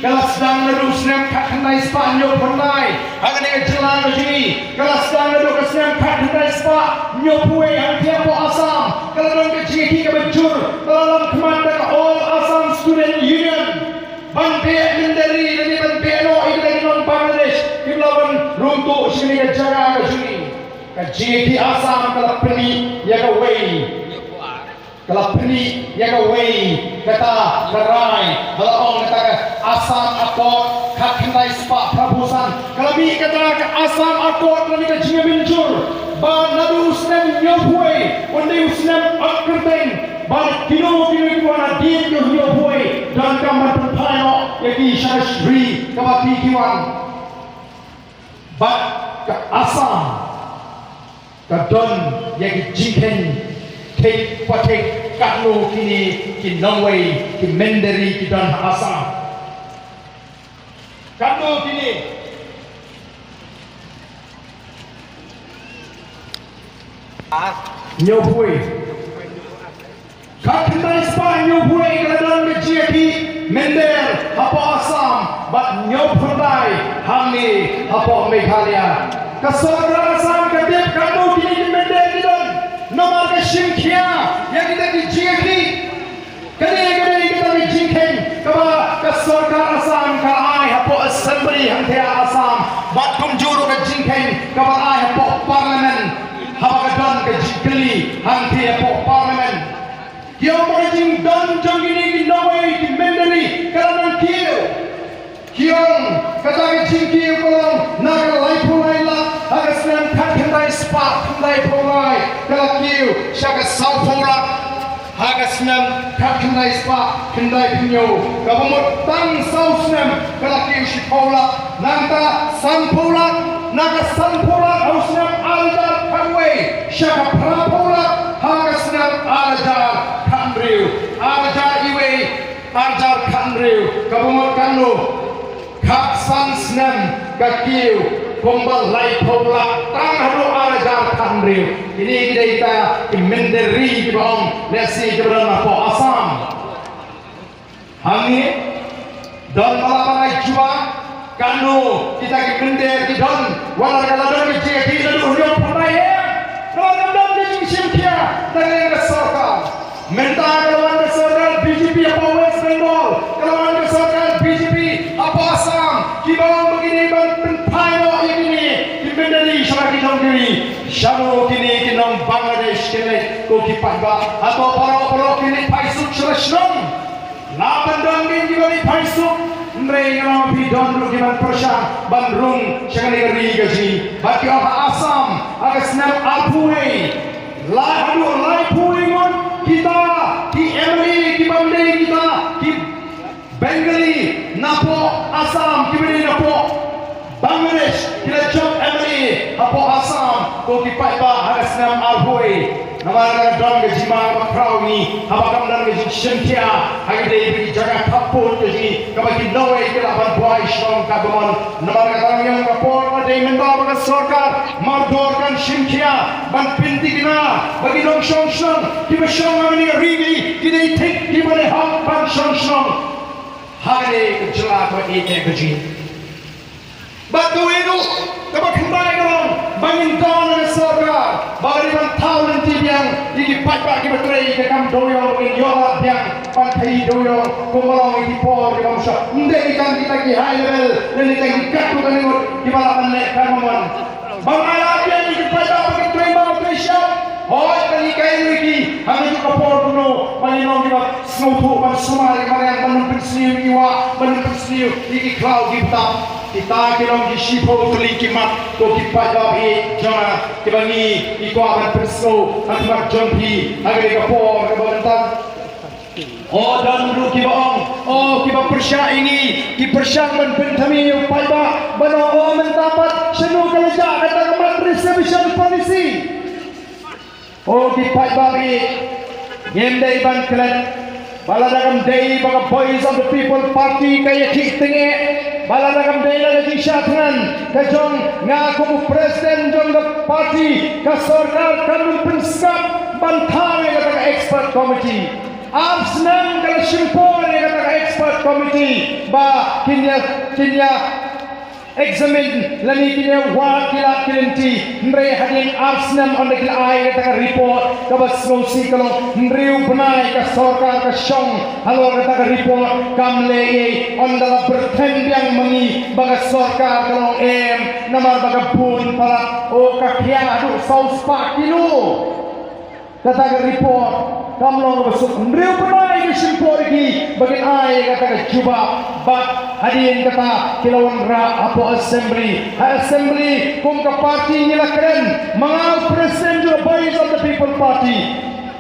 ka la sdang naduh u snem khatkhyndai spah hynñiewphew khyndai. Ha kane ka jylla ka jong ngi ka la sdang naduh ka snem khatkhyndai spah hynñiewphew wei. Hangtei hapoh Assam ka la don ka jingïakhih kaba jur, ka la long khmat da ka All Assam Student Union ban beh mynder ri lane ban beh noh ïa kita ki nong Bangladesh kiba la wan rung tuh sha kane ka jaka ka jong ngi. Ka jingïakhih Assam ka la pynih ïa kawei, ka la pynih ïa kawei kata ka rai ba la ong kata ka Assam Accord khatkhyndai spah phraphew san. Ka la mih kata ka Assam Accord lane ka jingmynjur ba naduh u snem hynñiewphew wei un dei u snem ot kyrteng ba kino kino kiba wan hadien ka hynñiewphew wei donkam ban pynphai noh ïa ki sha ka ri kaba ki ki wan. Bad ka Assam ka don ïa ki jingkheiñ thik pa thik katno kine ki nongwei ki mynder ri ki don ha Assam. Katno kine hynñiewphew wei. Khatkhyndai spah hynñiewphew wei ka la don ka jingïakhih mynder hapoh Assam bad hynñiewphew khyndai hangne hapoh Meghalaya. Ka sorkar Assam ka tip katno kine ki mynder ki don. Namar ka shim khia ïa kita ki jingïakhih. Kane ka dei kata ka jingkheiñ kaba ka sorkar Assam ka ai hapoh Assembly hangthia Assam bad kumjuh ruh ka jingkheiñ kaba ai hapoh Parliament haba ka don ka jingkylli hangthia hapoh Parliament. Ki ong ba ka jingdon jong kine ki nongwei ki mynder ri ka la nang kiew. Ki ong kata ka jingkiew ka long na ka laiphew lai lak ha ka snem khatkhyndai spah khyndaiphew lai ka la kiew sha ka sawphew lak ha ka snem khatkhyndai spah khyndaiphew hynñiew. Kaba mut tang saw snem ka la kiew shiphew lak, nangta sanphew lak, na ka sanphew lak ha u snem ar hajar khatwei sha ka phraphew lak ha ka snem ar hajar khathynriew. Ar hajar iwei, ar hajar khathynriew, kaba mut katno? Khatsan snem ka kiew kumba laiphew lak tang haduh ar hajar khathynriew. Kine ki dei kita ki mynder ri kiba ong lehse kiba don hapoh Assam. Hangne don ba la ban ai jubab katno kita ki mynder ki don, wat la ka la don ka jingïakhih naduh hynñiewphew khyndai em? Namar kam don ka jingshim khia na ka liang ka sorkar. Mynta ka la wan ka sorkar B J P hapoh West Bengal, ka la wan ka sorkar B J P hapoh Assam, kiba ong ba ki dei ban pynphai noh ïa kine ki mynder ri sha ki nongkiri. Shano kine ki nong Bangladesh ki leit, ko ki paidbah? Hato baroh baroh ki leit phai suk sha la shnong? Lah ban don ki kiba leit phai suk, hynrei nga ong phi don ruh ki ban pyrshang ban rung sha kane ka ri ka jong ngi. Bad ki ong ha Assam ha ka snem arphew wei, lai haduh laiphew wei ngut kita ki M L A ki ban dei kita ki Bengali napoh Assam kiba dei napoh Bangladesh ki la jop M L A hapoh Assam, ko ki paidbah, ha ka snem arphew wei. Namar ka don ka jingma ba khraw ngi haba kam don ka jingshim khia ha ki dei ki jaka khappud ka jong ngi kaba ki nongwei ki lah ban buh shnong katba mon. Namar kata ngi ong ka por ka dei mynta ba ka sorkar mardor kan shim khia ban pynthikna ba ki nongshong shnong kiba shong ha kane ka ri ngi ki dei thik kiba dei hok ban shong shnong. Ha kane ka jylla kaba ïeit ka jong ngi. Bad kawei ruh kaba khyndai ka long ba ngin daw na ka sorkar ba ka dei ban thaw lynti biang ïa ki paidbah kiba trei ïa ka kam dewiong, ba ngin ïoh lad biang ban khaïi dewiong kumba long ïa ki por kiba ym shong. Ym dei tang kita ki high level lane tang ki katto katne ngut kiba lah ban leh katba mon. Ban ai lad biang ïa ki paidbah ba ki trei bam trei shyiap. Hooid, ban hikai ïa ki ha kajuh ka por kumno ba ngin long kiba sngewthuh ban sumar ïa ka mariang, ban ym pynsniew ïa ki wah, ban ym pynsniew ïa ki khlaw ki btap. Kita ki long ki shiphew tylli ki mat, ko ki paidbah ba ïeit jong nga, kiba ngi ngi kwah ban pynsngew ha khmat jong phi ha kane ka por kaba mynta. O, don ruh kiba ong, o, kiba pyrshah ïa ngi, ki pyrshang ban pynthame ïa u paidbah, ban ong, o, mynta pat shano ka la jah kata ka mat reservation policy. O ki paidbah ba ïeit, ngim dei ban klet Ba lada kam dei ba ka Voice of the People Party ka ïakhih tyngeh, ba lada kam dei la ka jingshah thngan ka jong nga kum u president jong ka party, ka sorkar kam pynsngap ban thaw ïa kata ka expert committee. Ar snem ka la shim por ïa kata ka expert committee ba kin ïa, kin ïa examine lane kin ïa wad ki lad ki lynti, hynrei hadien ar snem ynda ki la ai kata ka report kaba sngewsih ka long hynriew bnai ka sorkar ka shong halor kata ka report kam leh ei, ynda la byrthem biang ma ngi ba ka sorkar ka long em, namar ba ka bun palat, o, ka khia haduh saw spah kilo. Kata ka report kam long kaba suk, hynriew bnai ki shim por ki ba kin ai kata ka jubab. Bad hadien kata ki la wanrah hapoh assembly. Ha assembly kum ka party ngi la kren, ma nga u president jong ka Voice of the People Party,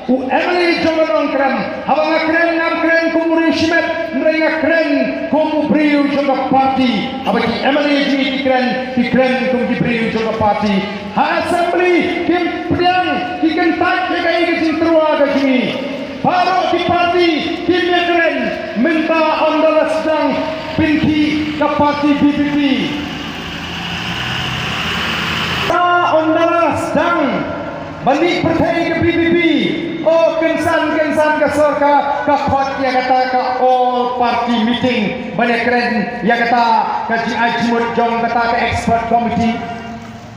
u M L A jong ka Nongkrem. Haba nga kren, ngam kren kum u riewshimet, hynrei nga kren kum u briew jong ka party. Haba ki M L A jong ngi ki kren, ki kren kum ki briew jong ka party. Ha assembly kim pdiang, ki kyntait ïa kaei ka jingtyrwa ka jong ngi. Baroh ki party kim ïakren. Mynta ynda la sdang pynkhih ka party V P P, ta ynda la sdang ban mih pyrthei ka V P P, o, kynsan kynsan ka sorkar ka khot ïa kata ka all party meeting ban ïakren ïa kata ka jingai jingmut jong kata ka expert committee.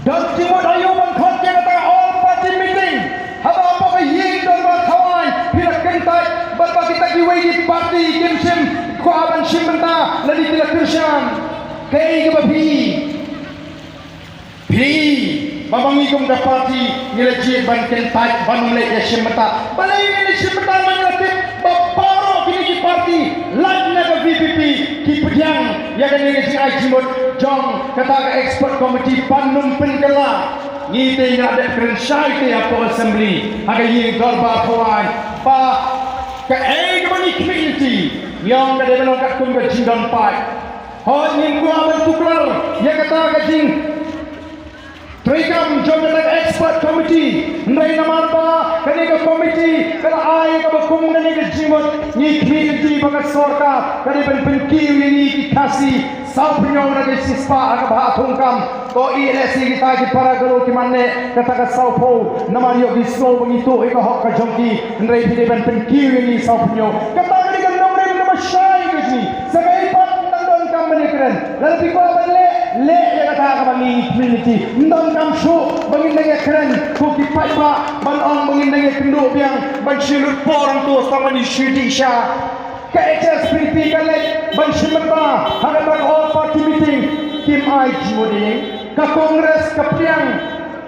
Don jingmut aïu ban khot ïa kata all party meeting haba hapoh ka ïing dorbar thawaiñ phi la kyntait bad ba kita kiwei ki party kim shym kwah ban shim bynta lane ki la kyrshan? Kaei kaba phi, phi, ba ma ngi kum ka party ngi la jied ban kyntait ban ym leit ïa shim bynta? Balei ngi leit shim bynta? Ma ngi la tip ba baroh kine ki party lait na ka V P P ki pdiang ïa kane ka jingai jingmut jong kata ka expert committee ban ym pynkylla. Ngi te ngi la dep kren shai te hapoh assembly ha ka ïing dorbar thawaiñ ba kaei kaba ngi khmih lynti, ngi ong ka dei ban long katkum ka jingdon paid. Hooid, ngim kwah ban tuklar ïa kata ka jing treikam jong kata ka expert committee, hynrei namar ba kane ka committee ka la ai kaba kum kane ka jingmut, ngi khmih lynti ba ka sorkar ka dei ban pynkiew ïa ngi ki Khasi sawphew hynñiew na ka shispah ha ka bhah thungkam. Ko i lehse kita ki para galo ki man ne kata ka sawphew namar ïoh ki sngew ba ngi tuh ïa ka hok ka jong ki, hynrei phi dei ban pynkiew ïa ngi sawphew hynñiew. Kata ka dei ka nongrim kaba shai ka jong ngi. Sa kaei pat nang donkam ban ïakren. Lada phi kwah ban leh, leh ïa kata kaba ngi khmih lynti. Ym donkam shuh ba ngin dang ïakren kum ki paidbah ban ong ba ngin dang ïakynduh biang ban shu lut por hangto sa ban ïa shu dih sha. Ka H S P D P ka leit ban shim bynta ha kata ka all party meeting, kim ai jingmut ei. Ka Congress ka pdiang,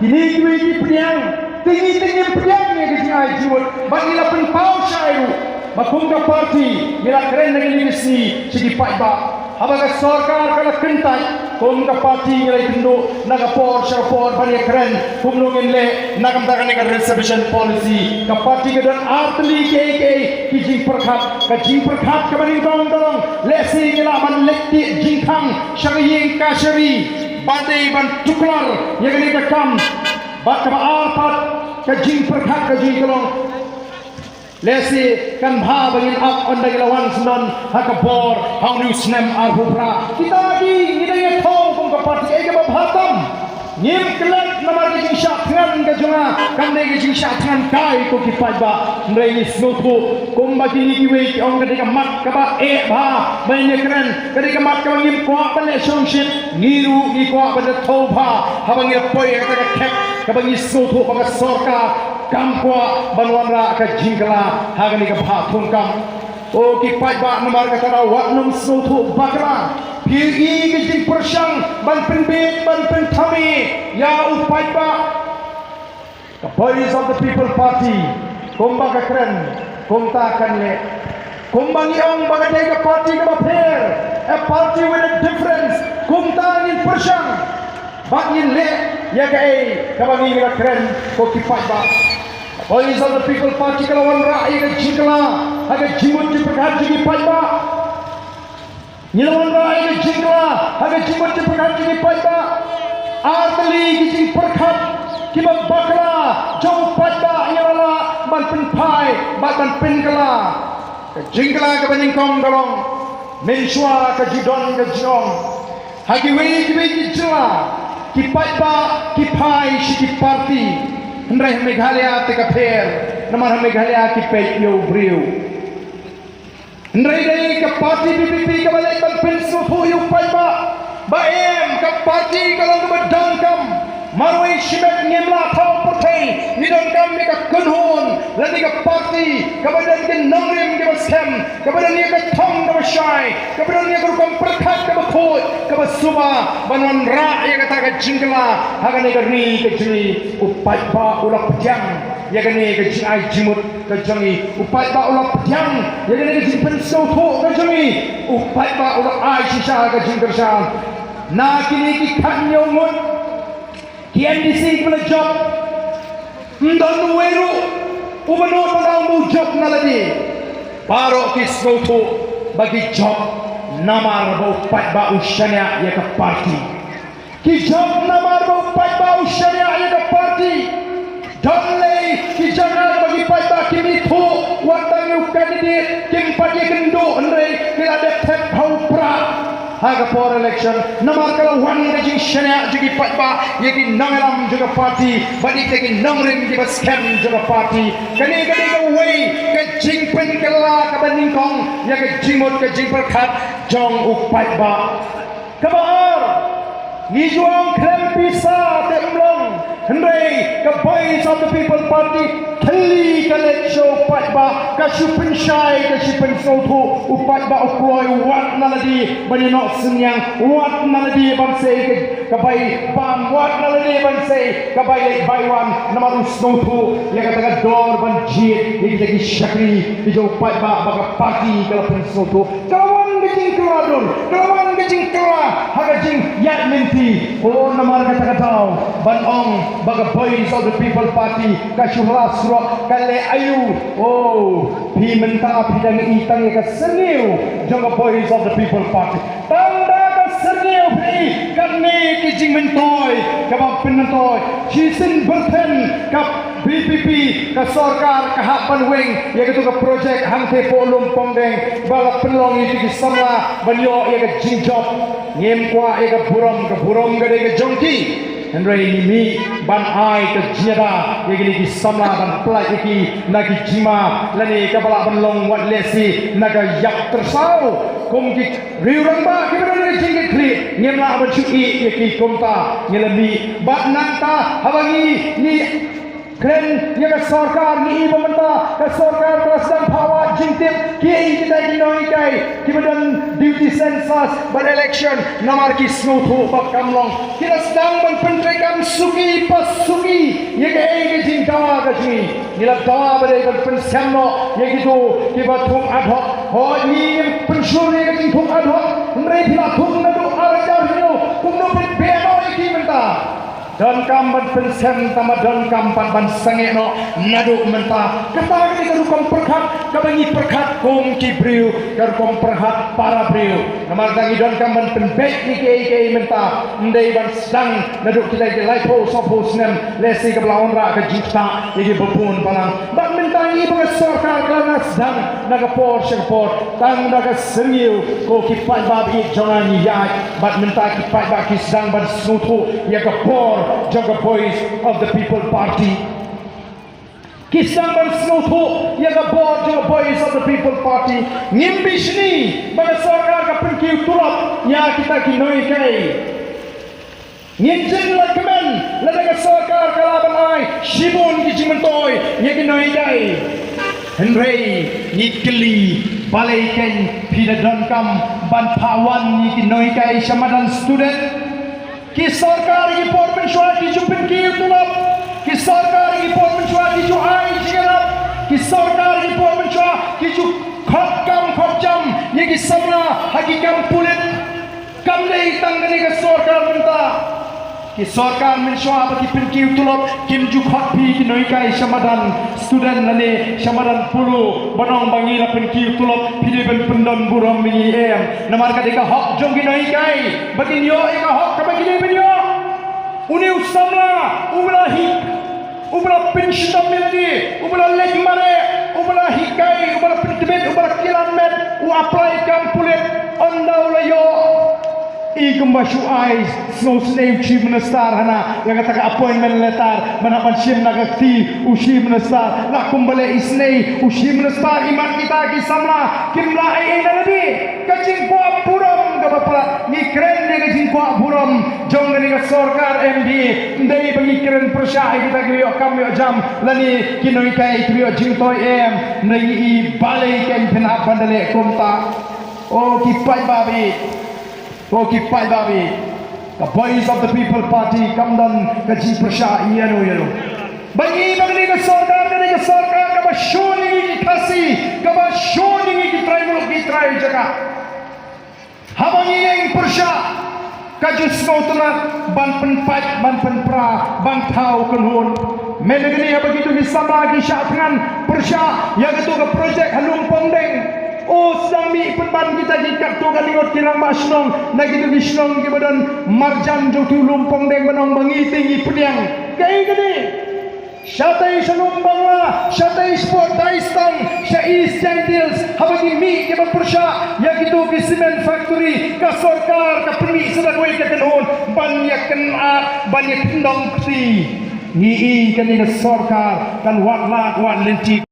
kine kiwei ki pdiang, te ngi te ngim pdiang ïa ka jingai jingmut. Bad ngi la pynpaw shai ruh ba kum ka party ngi la kren na kine ki sngi sha ki paidbah. Haba ka sorkar ka la kyntait, kum ka party ngi la ïakynduh na ka por sha ka por ban ïakren kumno ngin leh na ka bynta kane ka reservation policy. Ka party ka don artylli kiei kiei ki jingpyrkhat. Ka jingpyrkhat kaba nyngkong ka long lehse ngi lah ban leit tih jingkhang sha ka ïing kashari ba dei ban tuklar ïa kane ka kam. Bad kaba ar pat ka jingpyrkhat ka jong ngi ka long lehse kan bha ba ngin ap ynda ngi la wan syndon ha ka bor ha une u snem arphew phra. Kita ki ngi dang ïathaw kum ka party, kaei kaba bha tam. Ngim klet namar ka jingshah thngan ka jong nga kam dei ka jingshah thngan kai ko ki paidbah. Hynrei ngi sngewthuh kumba kine kiwei ki ong ka dei ka mat kaba eh bha ba ngin ïakren, ka dei ka mat kaba ngim kwah ban leh shongshit. Ngi ruh ngi kwah ban da thew bha haba ngi la poi ha kata ka khep kaba ngi sngewthuh ba ka sorkar kam kwah ban wanrah ka jingkylla ha kane ka bhah thungkam. O ki paidbah, namar kata ruh wat nym sngewthuh bakla. Phi i ka jingpyrshang ban pynbeit ban pynthame ïa u paidbah. Ka Voice of the People Party kumba ka kren kumta kan leh. Kumba ngi ong ba ka dei ka party kaba pher, a party with a difference, kumta ngin pyrshang bad ngin leh ïa kaei kaba ngi la kren ko ki paidbah. Ka Voice of the People Party ka la wanrah ïa ka jingkylla ha ka jingmut jingpyrkhat jong ki paidbah. Ngi la wanrah ïa ka jingkylla ha ka jingmut jingpyrkhat jong ki paidbah. Artylli ki jingpyrkhat kiba bakla jong u paidbah ngi la lah ban pynphai bad ban pynkylla. Ka jingkylla kaba nyngkong ka long, mynshuwa ka ju don ka jingong ha kiwei kiwei ki jylla, ki paidbah ki phai sha ki party. Hynrei ha Meghalaya te ka pher, namar ha Meghalaya ki peit ïa u briew. Hynrei dei ka party VPP kaba leit ban pynsngewthuh ïa u paidbah ba em, ka party ka long kaba donkam. Marwei shimet ngim lah thaw pyrthei, ngi donkam ïa ka kynhun lane ka party kaba don ki nongrim kiba skhem, kaba don ïa ka thong kaba shai, kaba don ïa ka rukom pyrkhat kaba khuid, kaba suba ban wanrah ïa kata ka jingkylla ha kane ka ri ka jong ngi. U paidbah u la pdiang ïa kane ka jingai jingmut ka jong ngi. U paidbah u la pdiang ïa kane ka jingpynsngewthuh ka jong ngi. U paidbah u la ai shisha ka jingkyrshan. Na kine ki khathynñiew ngut ki MDC kiba la jop, ym don uwei ruh uba nud ban ong ba u jop na lade. Baroh ki sngewthuh ba ki jop namar ba u paidbah u shaniah ïa ka party. Ki jop namar ba u paidbah u shaniah ïa ka party. Don lei ki jaka ba ki paidbah kim ithuh wat tang ïa u candidate, kim pat ïakynduh, hynrei ki la dep thep ha u prah ha ka por election. Namar ka la wan ka jingshaniah jong ki paidbah ïa ki nongïalam jong ka party bad ïa kita ki nongrim kiba skhem jong ka party. Kane ka dei kawei ka jingpynkylla kaba nyngkong ïa ka jingmut ka jingpyrkhat jong u paidbah. Kaba ar, ngi ju ong khlem pisa te ym long, hynrei ka Voice of the People Party thylli ka leit sha u paidbah, ka shu pynshai, ka shu pynsngewthuh. U paidbah u kloi wat na lade ban ïa noh synñiang, wat na lade ban sei ka, ka bai bam, wat na lade ban sei ka bai leit bai wan, namar u sngewthuh ïa kata ka dor ban jied ïa kita ki shakri ki jong u paidbah ba ka party ka la pynsngewthuh. Ka la wan ka jingkylla dur, ka la wan ka jingkylla ha ka jingïaid lynti. O, namar kata ka daw ban ong ba ka Voice of the People Party ka shu la surok, ka leh aïu? O, phi mynta phi dang i tang ïa ka syrngiew jong ka Voice of the People Party. Tang da ka syrngiew phi i, kane ka jingmyntoi kaba pynmyntoi. Shisien byrthen ka VPP, ka sorkar ka hap ban weng ïa katu ka projek hangtei poh lum Pongdeng ba la pynlong ïa ki samla ban ïoh ïa ka jingjop. Ngim kwah ïa ka burom, ka burom ka dei ka jong ki. Hynrei ngi mih ban ai ka jingïada ïa kine ki samla ban pynlait ïa ki na ki jingma lane kaba lah ban long wat lehse na ka ïap tyrsaw kum ki riew rangbah kiba don ka jingkitkhlieh. Ngim lah ban shu ïeh ïa ki kumta. Ngi la mih bad nangta haba ngi, ngi kren ïa ka sorkar, ngi i ba mynta ka sorkar ka la sdang phah wad jingtip kiei kita ki nonghikai kiba don duty census bad election, namar ki sngewthuh ba kam long. Ki la sdang ban pyntreikam suki pa suki ïa kaei ka jingdawa ka jong ngi. Ngi la dawa ba dei ban pynshem noh ïa kito kiba thung ad hoc. Hooid, ngi ngim pynshur ïa ka jingthung ad hoc, hynrei phi la thung naduh ar hajar hynñiew, kumno phi beh noh ïa ki mynta? Donkam ban pynshem, tangba donkam pat ban sangeh noh naduh mynta. Kata ka dei ka rukom pyrkhat kaba ngi pyrkhat kum ki briew, ka rukom pyrkhat para briew. Namar kata ngi donkam ban pynbeit ïa kiei kiei mynta, ym dei ban sdang naduh kita ki laiphew sawphew snem, lehse kaba la wanrah ka jingktah ïa kiba bun balang. Bad mynta ngi i ba ka sorkar ka la nang sdang na ka por sha ka por, tang da ka syrngiew ko ki paidbah ba ïeit jong nga ngi ïaid. Bad mynta ki paidbah ki sdang ban sngewthuh ïa ka bor jong ka Voice of the People Party. Ki sdang ban sngewthuh ïa ka bor jong ka Voice of the People Party. Ngim bishni ba ka sorkar ka pynkiew tulop ïa kita ki nonghikai. Ngin jin la kmen lada ka sorkar ka lah ban ai shibun ki jingmyntoi ïa ki nonghikai. Hynrei ngi kylli, balei kein phi da donkam ban phah wan ïa ki nonghikai sha madan student? Ki sorkar ki por mynshuwa ki ju pynkiew tulop. Ki sorkar ki por mynshuwa ki ju ai jingïarap. Ki sorkar ki por mynshuwa ki ju khot kam khot jam ïa ki samla ha ki kam pulit. Kam dei tang kane ka sorkar mynta. Ki sorkar mynshuwa ba ki pynkiew tulop kim ju khot phi ki nonghikai sha madan student lane sha madan polo ban ong ba ngi la pynkiew tulop, phi dei ban pyndon burom ïa ngi em? Namar ka dei ka hok jong ki nonghikai ba kin ïoh ïa ka hok kaba ki dei ban ïoh. Une u samla uba la hik, uba la pynshitom ïa lade, uba la leit mareh, Uba la hikai, uba la pyntbit, uba la kilan met, u apply kam pulit, ynda u la ïoh. I kumba shu ai sngewsynei u Chief Minister hana ïa kata ka appointment letter, ban hap ban shim na ka kti u Chief Minister. La kumba leh isynei u Chief Minister, i mat kita ki samla kim lah ei ei na lade. Ka jingkwah burom kaba palat, ngi kren ïa ka jingkwah burom jong kane ka sorkar M D A. Ym dei ba ngi kren pyrshah ïa kita kiba ïoh kam ïoh jam lane ki nonghikai kiba ïoh jingtoi, em. Ngi i balei kan pynhap ban da leh kumta. O ki paidbah, o ki paidbah, ka Voice of the People Party kam don ka jingpyrshah ïano ïano. Ba ngi, ba ngi ka sorkar, kane ka sorkar kaba shun ïa ngi ki Khasi, kaba shun ïa ngi ki trai muluk, ki trai jaka. Haba ngi ïeng pyrshah, ka ju sngewtynnat ban pynpait, ban pynpra, ban thaw kynhun. Mynta kane haba kito ki samla ki shah thngan pyrshah ïa kato ka projek ha Lum Pongdeng. O, sdang mih pynban kita ki katto katne ngut ki rangbah shnong na kito ki shnong kiba don marjan jong uto u Lum Pongdeng ban ong ba ngi te ngi pdiang. Kaei kane? Shatei sha Lum Bangla, shatei shapoh Daistang, sha East Jaintia Hills, haba ki mih kiba pyrshah ïa kito ki cement factory, ka sorkar ka pynmih sa da kawei ka kynhun ban ïa kynad, ban ïa kyndong kti. Ngi i kane ka sorkar kan wad lad wad lynti.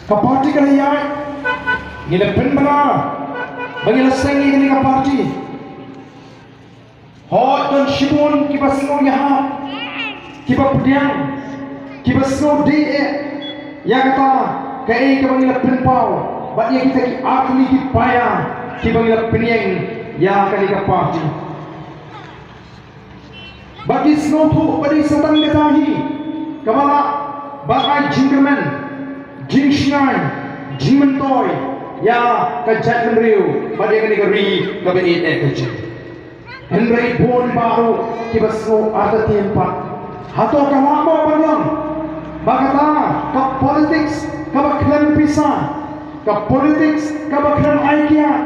Ka party ka la ïaid, ngi la pynbna ba ngi la seng ïa kane ka party. Hooid, don shibun kiba sngew ïahap, kiba pdiang, kiba sngew dih eh ïa kata kaei kaba ngi la pynpaw bad ïa kita ki artylli ki paia kiba ngi la pynïeng ïa kane ka party. Ba ki sngewthuh ba dei sa tang kata hi kaba lah ban ai jingkyrmen, jingshngaiñ, jingmyntoi ïa ka jaitbynriew bad ïa kane ka ri kaba ïeit eh ka jong ngi. Hynrei bun baroh kiba sngew artatien pat. Hato ka lah mo ban long ba kata ka politics kaba khlem pisa, ka politics kaba khlem ai kiad,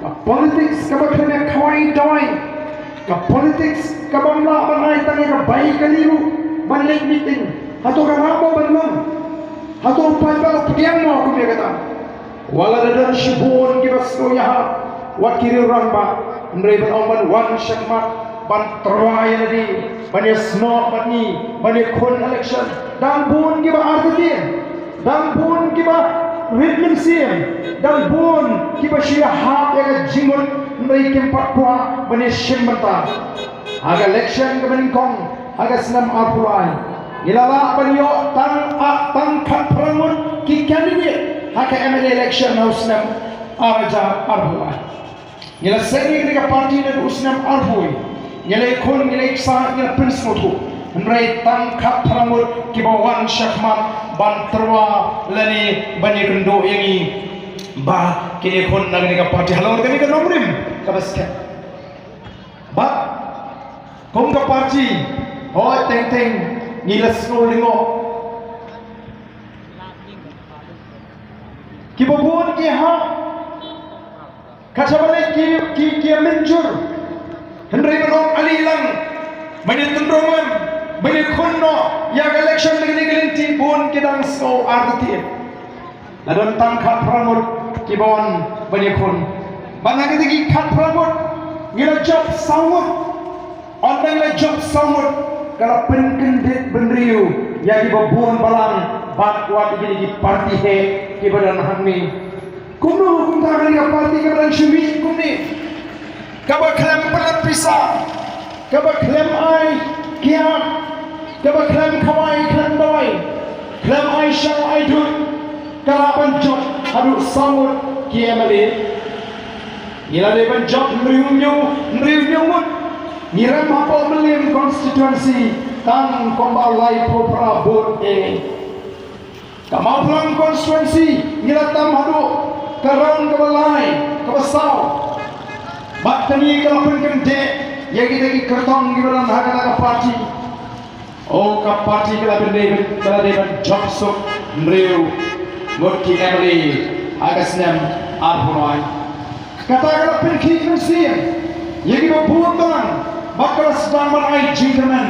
ka politics kaba khlem ïa khawai dawai, ka politics kaba ym lah ban ai tang ïa ka bai kali ruh ban leit meeting, hato ka lah mo ban long? Hato u paidbah u pdiang mo kum ïa kata? Wat la da don shibun kiba sngew ïahap, wat ki riew rangbah, hynrei ban ong ban wan shakhmat ban tyrwa ïa lade, ban ïasnoh bad ngi, ban ïakhun election, dang bun kiba artatien, dang bun kiba rit mynsiem, dang bun kiba shu ïahap ïa ka jingmut, hynrei kim pat kwah ban ïashim bynta. Ha ka election kaba nyngkong ha ka snem arphew lai, ngi la lah ban ïoh tang, ah, tang khatphra ngut ki candidate ha ka M L A election ha u snem ar hajar arphew lai. Ngi la seng ïa kane ka party naduh u snem arphew. Ngi la ïakhun, ngi la ïaksaid, ngi la pynsngewthuh. Hynrei tang khatphra ngut kiba wan shakhmat ban tyrwa lane ban ïakynduh ïa ngi ba kin ïakhun na kane ka party halor kane ka nongrim kaba skhem. Bad kum ka party, hooid, teng teng ngi la sngew lyngngoh. Kiba bun ki hap, kata ba leh ki, ki, ki mynjur. Hynrei ban ong ale lang, ban ïa tynrong lem, ban ïakhun noh ïa ka election na kane ka lynti, bun ki dang sngew artatien. La don tang khatphra ngut kiba wan ban ïakhun. Bad na kita ki khatphra ngut, ngi la jop saw ngut. Ynda ngi la jop saw ngut, ka la pynkyndit bynriew ïa kiba bun balang bad wat ïa kine ki party heh kiba don hangne. Kumno kumta kane ka party kaba dang shu mih kumne, kaba khlem pynlait pisa, kaba khlem ai kiad, kaba khlem khawai khlem dawai, khlem ai shaw ai dud, ka lah ban jop haduh saw ngut ki M L A? Ngi la dei ban jop hynriew hynñiew, hynriew hynñiew ngut. Ngi rem hapoh Mylliem constituency tang kumba laiphew phra vote eh. Ka Mawphlang constituency ngi la tam haduh ka round kaba lai, kaba saw. Bad kane ka la pynkyndit ïa kita ki kyrtong kiba don ha kata ka party. O, ka party ka la dei ban, ka la dei ban jop suk hynriew ngut ki M L A ha ka snem arphew lai. Kata ka la pynkhih mynsiem ïa kiba bun balang bad ka la sdang ban ai jingkyrmen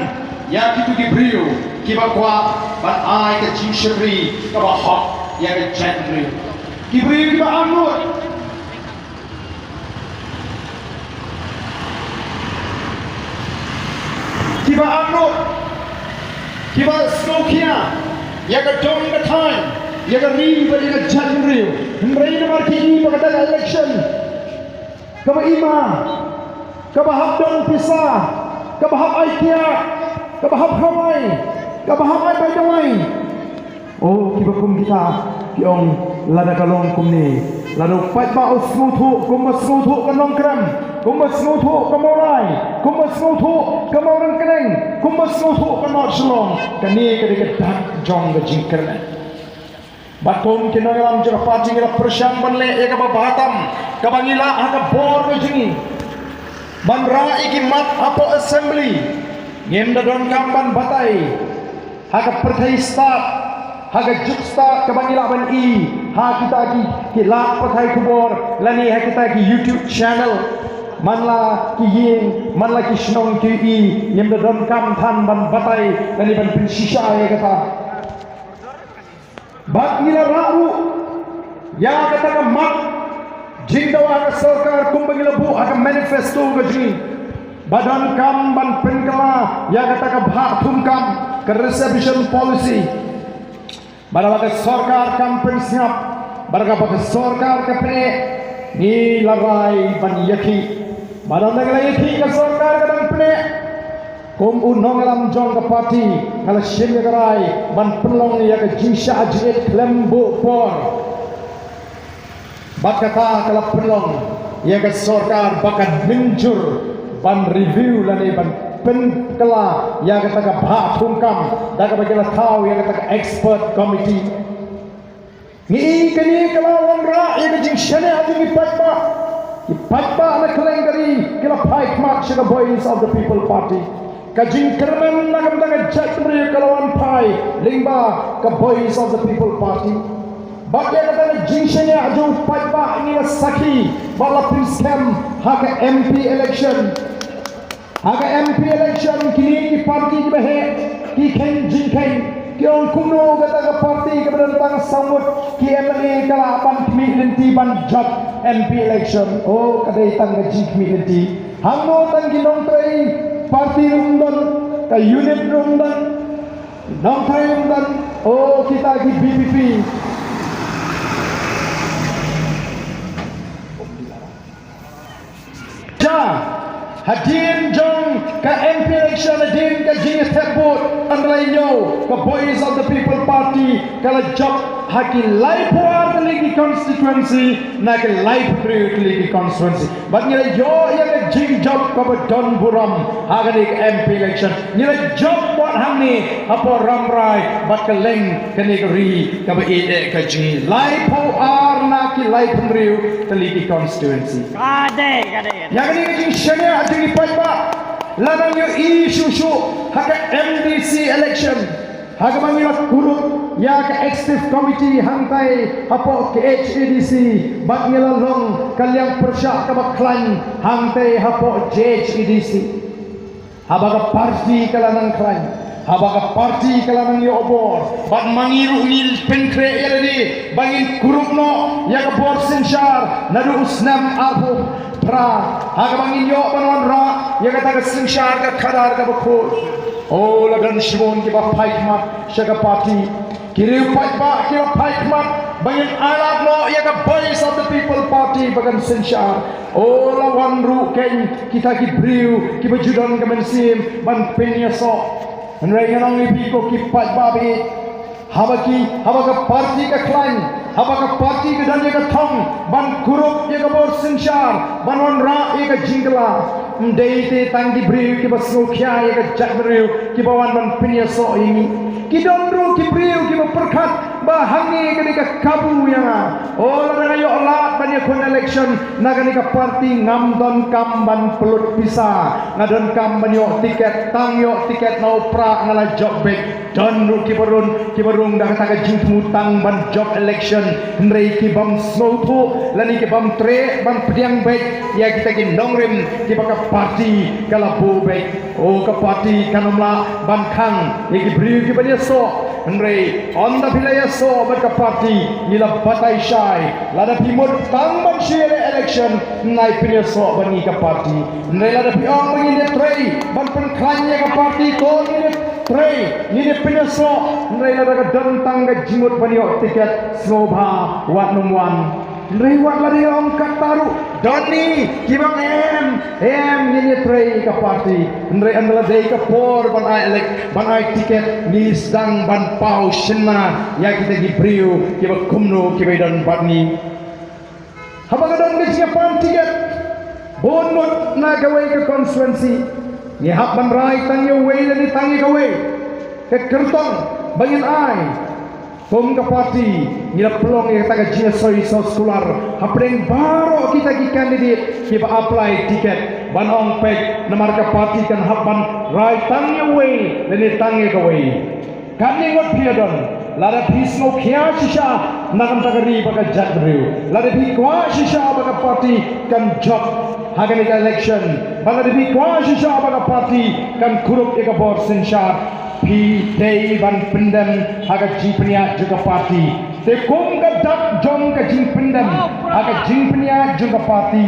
ïa kito ki briew kiba kwah ban ai ka jingshakri kaba hok. Ïa ka jaitbynriew. Ki briew kiba angnud, kiba angnud, kiba sngewkhia ïa ka dong ka thaiñ, ïa ka ri bad ïa ka jaitbynriew. Hynrei namar ki i ba ka dang election kaba ima, kaba hap don pisa, kaba hap ai kiad, kaba hap khawai, kaba hap ai bai dawai. O kiba kum kita ki ong, lada ka long kumne, lada u paidbah u sngewthuh kumba sngewthuh ka Nongkrem, kumba sngewthuh ka Mawlai, kumba sngewthuh ka Mawryngkneng, kumba sngewthuh ka North Shillong, kane ka dei ka dak jong ka jingkyrmen. Bad kum ki nongïalam jong ka party ngi la pyrshang ban leh ïa kaba bha tam kaba ngi lah ha ka bor ka jong ngi ban rah ïa ki mat hapoh assembly. Ngim da donkam ban batai ha ka pyrthei stad, ha ka juk stad kaba ngi lah ban i ha kita ki, ki lad pathai khubor lane ha kita ki YouTube channel. Man la ki ïing, man la ki shnong ki i, ngim da donkam than ban batai lane ban pynshisha ïa kata. Bad ngi la rah ruh ïa kata ka mat jingdawa ka sorkar kumba ngi la buh ha ka manifesto ka jong ngi ba donkam ban pynkylla ïa kata ka bhah thungkam, ka reservation policy. Bad haba ka sorkar kam pynsngap, bad haba ka sorkar ka pyneh, ngi la rai ban ïakhih. Bad haba ngi la ïakhih, ka sorkar ka dang pyneh. Kum u nongïalam jong ka party nga la shim ïa ka rai ban pynlong ïa ka jingshah jingit khlem buh por. Bad kata ka la pynlong ïa ka sorkar ba kan mynjur ban review lane ban pynkylla ïa kata ka bhah thungkam da kaba ki la thaw ïa kata ka expert committee. Ngi i kane ka la wanrah ïa ka jingshaniah jong ki paidbah. Ki paidbah na kylleng ka ri ki la phai khmat sha ka Voice of the People Party. Ka jingkyrmen na ka bynta ka jaitbynriew ka la wan phai lyngba ka Voice of the People Party. Bad ïa kata ka jingshaniah jong u paidbah ngi la sakhi bad la pynskhem ha ka M P election. Ha ka M P election kine ki party kiba heh ki kheiñ jingkheiñ, ki ong kumno kata ka party kaba don tang saw ngut ki M L A ka lah ban khmih lynti ban jop M P election. O, ka dei tang ka jingkhmih lynti. Hangno tang ki nongtrei party ruh ym don, ka unit ruh ym don, nongtrei ruh ym don. O, kita ki V P P. Ja, hadien jong ka M P election, hadien ka jingthep vote, hynrei ïoh ka Voice of the People Party ka la jop ha ki laiphew ar tylli ki constituency na ki laiphew hynriew tylli ki constituency. Bad ngi la ïoh ïa ka jingjop kaba don burom ha kane ka M P election. Ngi la jop bad hangne hapoh Rambrai bad kylleng kane ka ri kaba ïeit ka jong ngi, laiphew ar na ki laiphew hynriew tylli ki constituency. Ka dei, ka dei, ka dei. Ïa kane ka jingshaniah jong ki paidbah la nang ïohi shuh shuh ha ka M D C election, ha kaba ngi la kurup ïa ka executive committee hangtai hapoh K H A D C, bad ngi la long ka liang pyrshah kaba khlaiñ hangtai hapoh J H A D C. Haba ka party ka la nang khlaiñ, haba ka party ka la nang ïoh bor, bad ma ngi ruh ngi pynkhreh ïa lade ba ngin kurup noh ïa ka bor synshar naduh u snem arphew phra, ha kaba ngin ïoh ban wanrah ïa kata ka synshar ka khadar kaba khuid. O, la don shibun kiba phai khmat sha ka party. Ki riew paidbah ki la phai khmat ba ngin ailad noh ïa ka Voice of the People Party ba kan synshar. O, la wan ruh keiñ kita ki briew kiba ju don ka mynsiem ban pynïasoh. Hynrei ngan ong ïa phi ko ki paidbah ba ïeit, haba ki, haba ka party ka khlaiñ, haba ka party ka don ïa ka thong ban kurup ïa ka bor synshar, ban wanrah ïa ka jingkylla, ym dei te tang ki briew kiba sngewkhia ïa ka jaitbynriew kiba wan ban pynïasoh ïa ngi. Ki don ruh ki briew kiba pyrkhat ba hangne ka dei ka kabu ïa nga. O, lada nga ïoh lad ban ïakhun election na kane ka party, ngam donkam ban pynlut pisa, nga donkam ban ïoh tiket, tang ïoh tiket na u prah nga la jop beit. Don ruh kiba rung, kiba rung da kata ka jingthmu tang ban jop election, hynrei ki bym sngewthuh lane ki bym treh ban pdiang beit ïa kita ki nongrim kiba ka party ka la buh beit. O, ka party kan ym lah ban khang ïa ki briew kiba ïasoh. Hynrei ynda phi la ïasoh bad ka party, ngi la batai shai. Lada phi mut tang ban shu ïaleh election, nai pynïasoh bad ngi ka party. Hynrei lada phi ong ba ngin ïatrei ban pynkhlaiñ ïa ka party, to ngin ïatrei, ngin ïa pynïasoh. Hynrei lada ka don tang ka jingmut ban ïoh tiket, sngewbha, wat nym wan. Hynrei wat la dei ong katta ruh, don hi kiba ong em, em, ngin ïatrei ka party. Hynrei ynda la dei ka por ban ai elek, ban ai tiket, ngi sdang ban paw shynna ïa kita ki briew kiba kumno kiba don bad ngi. Haba ka don ka jingïapan tiket, bun ngut na kawei ka constituency, ngi hap ban rai tang ïa uwei lane tang ïa kawei. Ka kyrtong ba ngin ai. Kum ka party, ngi la pynlong ïa kata ka jingïasoi soskular hapdeng baroh kita ki candidate kiba apply ticket, ban ong peit, namar ka party kan hap ban rai tang ïa uwei lane tang ïa kawei. Katne ngut phi ïa don, lada phi sngewkhia shisha na ka bynta ka ri bad ka jaitbynriew, lada phi kwah shisha ba ka party kan jop ha kane ka election, bad lada phi kwah shisha ba ka party kan kurup ïa ka bor synshar, phi dei ban pyndem ha ka jingpynïaid jong ka party. Te kum ka dak jong ka jingpyndem ha ka jingpynïaid jong ka party,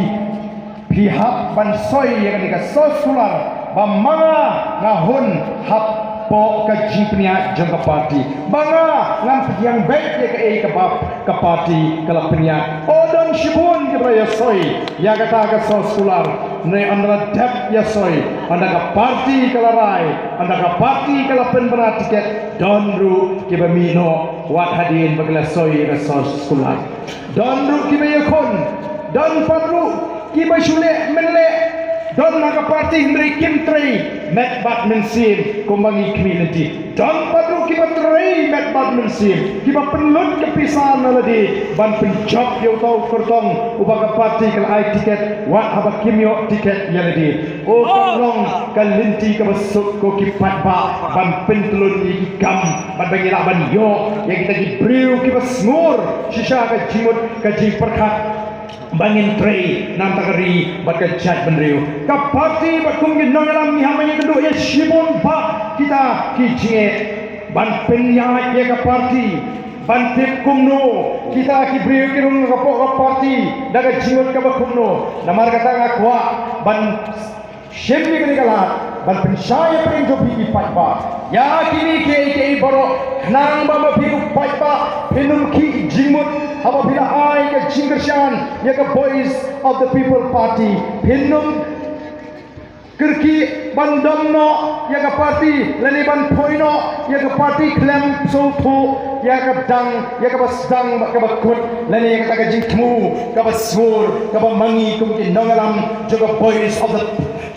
phi hap ban soi ïa kane ka soskular ba ma nga nga hun hapoh ka jingpynïaid jong ka party, ba nga ngan pdiang beit ïa kaei kaba ka party ka la pynïaid. O, don shibun kiba la ïasoi ïa kata ka soskular. Hynrei ynda la dep ïasoi, ynda ka party ka la rai, ynda ka party ka la pynbna tiket, don ruh kiba mih noh wat hadien ba ki la soi ïa ka soskular. Don ruh kiba ïakhun, don pat ruh kiba shu leh mynleh, don ha ka party hynrei kim trei met bad mynsiem kumba ngi khmih lynti. Don pat ruh kiba trei met bad mynsiem, kiba pynlut ka pisa na lade ban pynjop ïa uta u kyrtong uba ka party ka la ai tiket, wat haba kim ïoh tiket ïa lade. O, kan long ka lynti kaba suk ko ki paidbah ban pyntlun ïa ki kam, bad ba ngi lah ban ïoh ïa kita ki briew kiba sngur shisha ka jingmut ka jingpyrkhat ba ngin trei na ka bynta ka ri bad ka jaitbynriew. Ka party bad kum ki nongïalam ngi hap ban ïakynduh ïa shibun bha kita ki jingeh ban pynïaid ïa ka party, ban tip kumno kita ki briew ki rung hapoh ka party da ka jingmut kaba kumno. Namar kata nga kwah ban shim ïa kane ka lad ban pynshai ïa pdeng jong phi ki paidbah, ïa kine kiei kiei baroh, khnang ba ma phi u paidbah phin ym khih jingmut haba phi la ai ka jingkyrshan ïa ka Voice of the People Party. Phin ym kyrkieh ban dom noh ïa ka party lane ban poi noh ïa ka party khlem sngewthuh ïa ka dang, ïa kaba sdang bad kaba kut, lane ïa kata ka jingthmu kaba sngur kaba ma ngi kum ki nongïalam jong ka Voice of the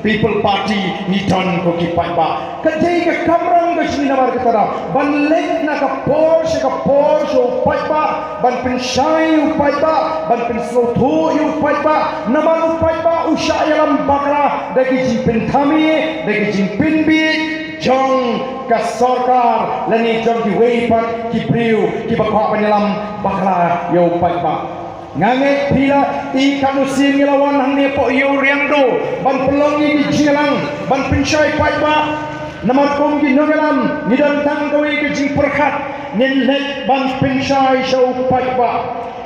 People Party ngi don ko ki paidbah. Ka dei ka kamram ka jong ngi namar kata da ban leit na ka por sha ka por sha u paidbah, ban pynshai ïa u paidbah, ban pynsngewthuh ïa u paidbah. Namar u paidbah u shah ïalam bakla da ki jingpynthame, da ki jingpynbiej jong ka sorkar lane jong kiwei pat ki briew kiba kwah ban ïalam bakla ïa u paidbah. Nga ngeit phi la i katno sien ngi la wan hangne hapoh Ïew Riangdo ban pynlong ïa ki jingïalang ban pynshai paidbah. Namar kum ki nongïalam ngi don tang kawei ka jingpyrkhat, ngin leit ban pynshai sha u paidbah.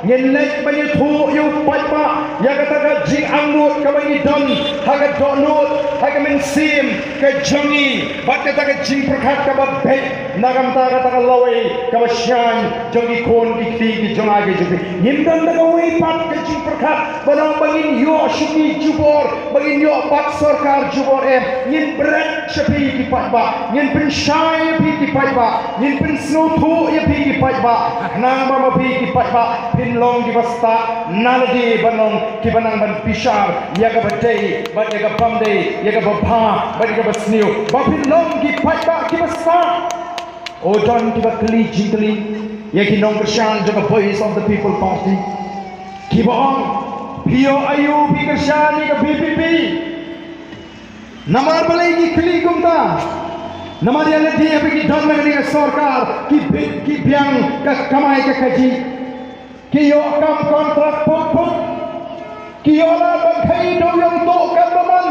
Ngin leit ban ïathuh ïa u paidbah ïa kata ka jingangnud kaba ngi don ha ka dohnud, ha ka mynsiem ka jong ngi, bad kata ka jingpyrkhat kaba beit na ka bynta kata ka lawei kaba shngaiñ jong ki khun ki kti ki jong nga ki jong phi. Ngim don da kawei pat ka jingpyrkhat ba long ba ngin ïoh shuki jubor, ba ngin ïoh bat sorkar jubor, em. Ngin bret sha phi ki paidbah, ngin pynshai ïa phi ki paidbah, ngin pynsngewthuh ïa phi ki paidbah, khnang ba ma phi ki paidbah phin long kiba stad na lade ban long kiba nang ban bishar ïa kaba dei bad ïa kaba ym dei, ïa kaba bha bad ïa kaba sniew, ba phin long ki paidbah kiba stad. O, don kiba kylli jingkylli ïa ki nongkyrshan jong ka Voice of the People Party, kiba ong, phi ïoh aïu phi kyrshan ïa ka V P P? Namar balei ngi kylli kumta? Namar ïa lade ba ki don na kane ka sorkar ki bi-, ki biang ka kamai ka kajih. Ki ïoh kam kontrak puk puk. Ki ïoh lad ban khaïi dewïong tuh katba mon.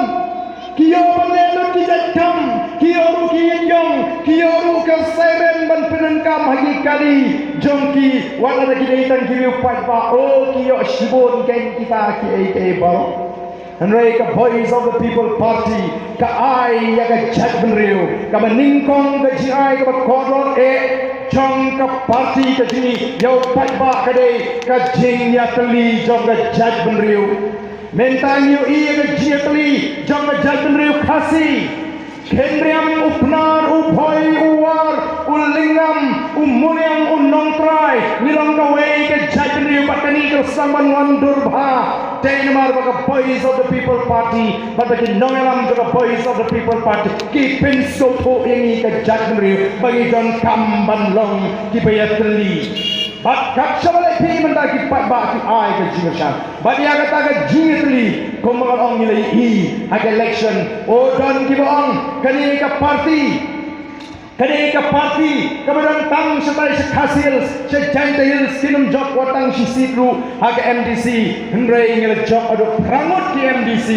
Ki ïoh ban leh lut ki jait kam, ki ïoh ruh ki ïing jong, ki ïoh ruh ka siren ban pyndonkam ha ki kali jong ki, wat lada ki dei tang ki riew paidbah, oh, ki ïoh shibun kein kita kiei kiei baroh. Hynrei ka Voice of the People Party ka ai ïa ka jaitbynriew kaba nyngkong, ka jingai kaba kordor eh jong ka party ka jong ngi ïa u paidbah ka dei ka jingïatylli jong ka jaitbynriew. Mynta ngi ïohi ïa ka jingïatylli jong ka jaitbynriew Khasi. Khynriam, u Pnar, u Bhoi, u War, u Lyngngam, u Muliang, u Nongtrai, ngi long kawei ka jaitbynriew bad kane ka sdang ban wan dur bha. Dei namar ba ka Voice of the People Party bad ba ki nongïalam jong ka Voice of the People Party ki pynsngewthuh ïa ngi ka jaitbynriew ba ngi donkam ban long kiba ïatylli. Bad kat shaba leit phi mynta ki paidbah ki ai ka jingkyrshan. Bad ïa kata ka jingïatylli kumba nga ong ngi la ïohi ha ka election, oh, don kiba ong kane ka party, kane ka party kaba don tang shatai sha Khasi Hills, sha Jaintia Hills, kin ym jop wat tang shi seat ruh ha ka M D C. Hynrei ngi la jop haduh phra ngut ki M D C.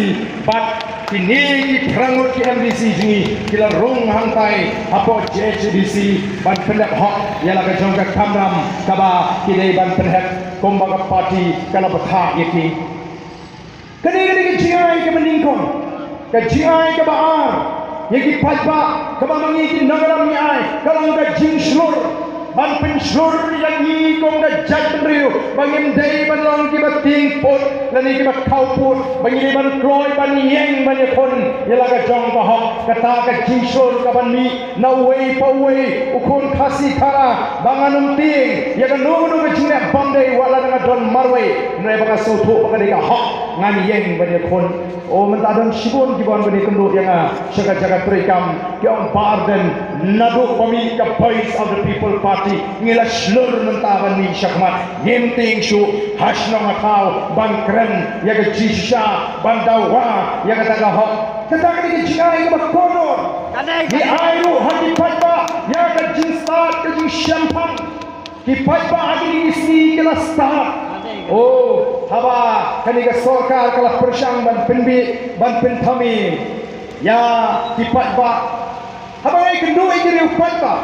Bad kine ki phra ngut ki M D C jong ngi ki la rung hangtai hapoh J H A D C ban pyndep hok ïa la ka jong ka kamram kaba ki dei ban pynheh kumba ka party ka la bthah ïa ki. Kane ka dei ka jingai kaba nyngkong. Ka jingai kaba ar ïa ki paidbah kaba ma ngi ki nongïalam ngi ai ka long ka jingshlur ban pynshlur ïa ngi kum ka jaitbynriew ba ngim dei ban long kiba tieng pud lane kiba khaw pud, ba ngi dei ban kloi ban ïeng ban ïakhun ïa la ka jong ka hok. Kata ka jingshlur kaban mih na uwei pa uwei u khun Khasi Khara ba ngan ym tieng ïa kano kano ka jingleh bymdei wat la dang don marwei, hynrei ba nga sngewthuh ba ka dei ka hok ngan ïeng ban ïakhun. Oh, mynta don shibun kiba wan ban ïakynduh ïa nga sha ka jaka treikam, ki ong Bah Ardent, naduh ba mih ka Voice of the People Party ngi la shlur mynta ban mih shakhmat, ngim tieng shuh ha shnong ha thaw ban kren ïa ka jingshisha, ban dawa ïa kata ka hok. Kata ka dei ka jingai kaba kordor. Ngi ai ruh ha ki paidbah ïa ka jingstad, ka jingshemphang. Ki paidbah ha kine ki sngi ki la stad. Oh, haba kane ka sorkar ka la pyrshang ban pynbeit, ban pynthame ïa ki paidbah. Haba ngi kynduh ïa ki riew paidbah,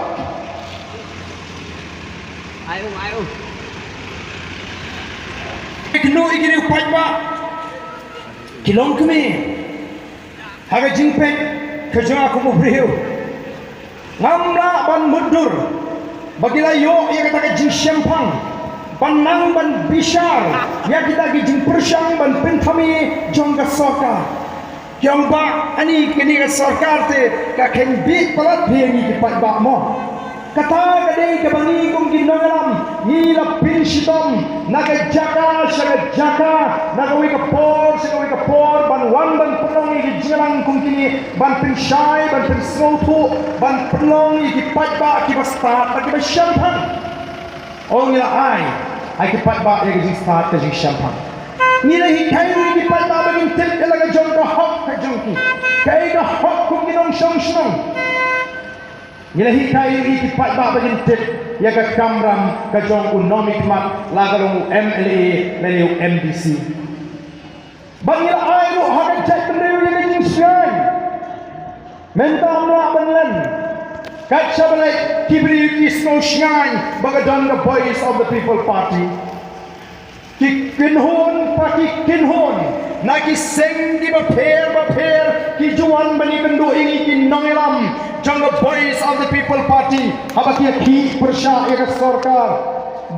ngi kynduh ïa ki riew paidbah, ki longkmie. Ha ka jingpeit ka jong nga kum u briew, ngam lah ban mutdur ba ki la ïoh ïa kata ka jingshemphang ban nang ban bishar ïa kita ki jingpyrshang ban pynthame jong ka sorkar. Ki ong ba ani kane ka sorkar te ka kheiñ beit palat phi ïa ngi ki paidbah mo. Kata ka dei kaba ngi kum ki nongïalam ngi la pynshitom na ka jaka sha ka jaka, na kawei ka por sha kawei ka por, ban wan ban pynlong ïa ki jingïalang kum kine, ban pynshai, ban pynsngewthuh, ban pynlong ïa ki paidbah kiba stad bad kiba shemphang. Oh, ngi la ai ha ki paidbah ïa ka jingstad ka jingshemphang. Ngi la hikai ïa ki paidbah ba kin tip ïa la ka jong ka hok ka jong ki, kaei ka hok kum ki nongshong shnong. Ngi la hikai ïa ki paidbah ba kin tip ïa ka kamram ka jong u nongmihkhmat, la ka long u M L A lane u M D C. Ba ngi la ai ruh ha ka jaitbynriew ïa ka jingshngaiñ. Mynta ym lah ban len. Kat shaba leit ki briew ki sngew shngaiñ ba ka don ka Voice of the People Party. Ki kynhun pa ki kynhun na ki seng kiba pher ba pher ki ju wan ban ïakynduh ïa ngi ki nongïalam jong ka Voice of the People Party haba ki ïakhih pyrshah ïa ka sorkar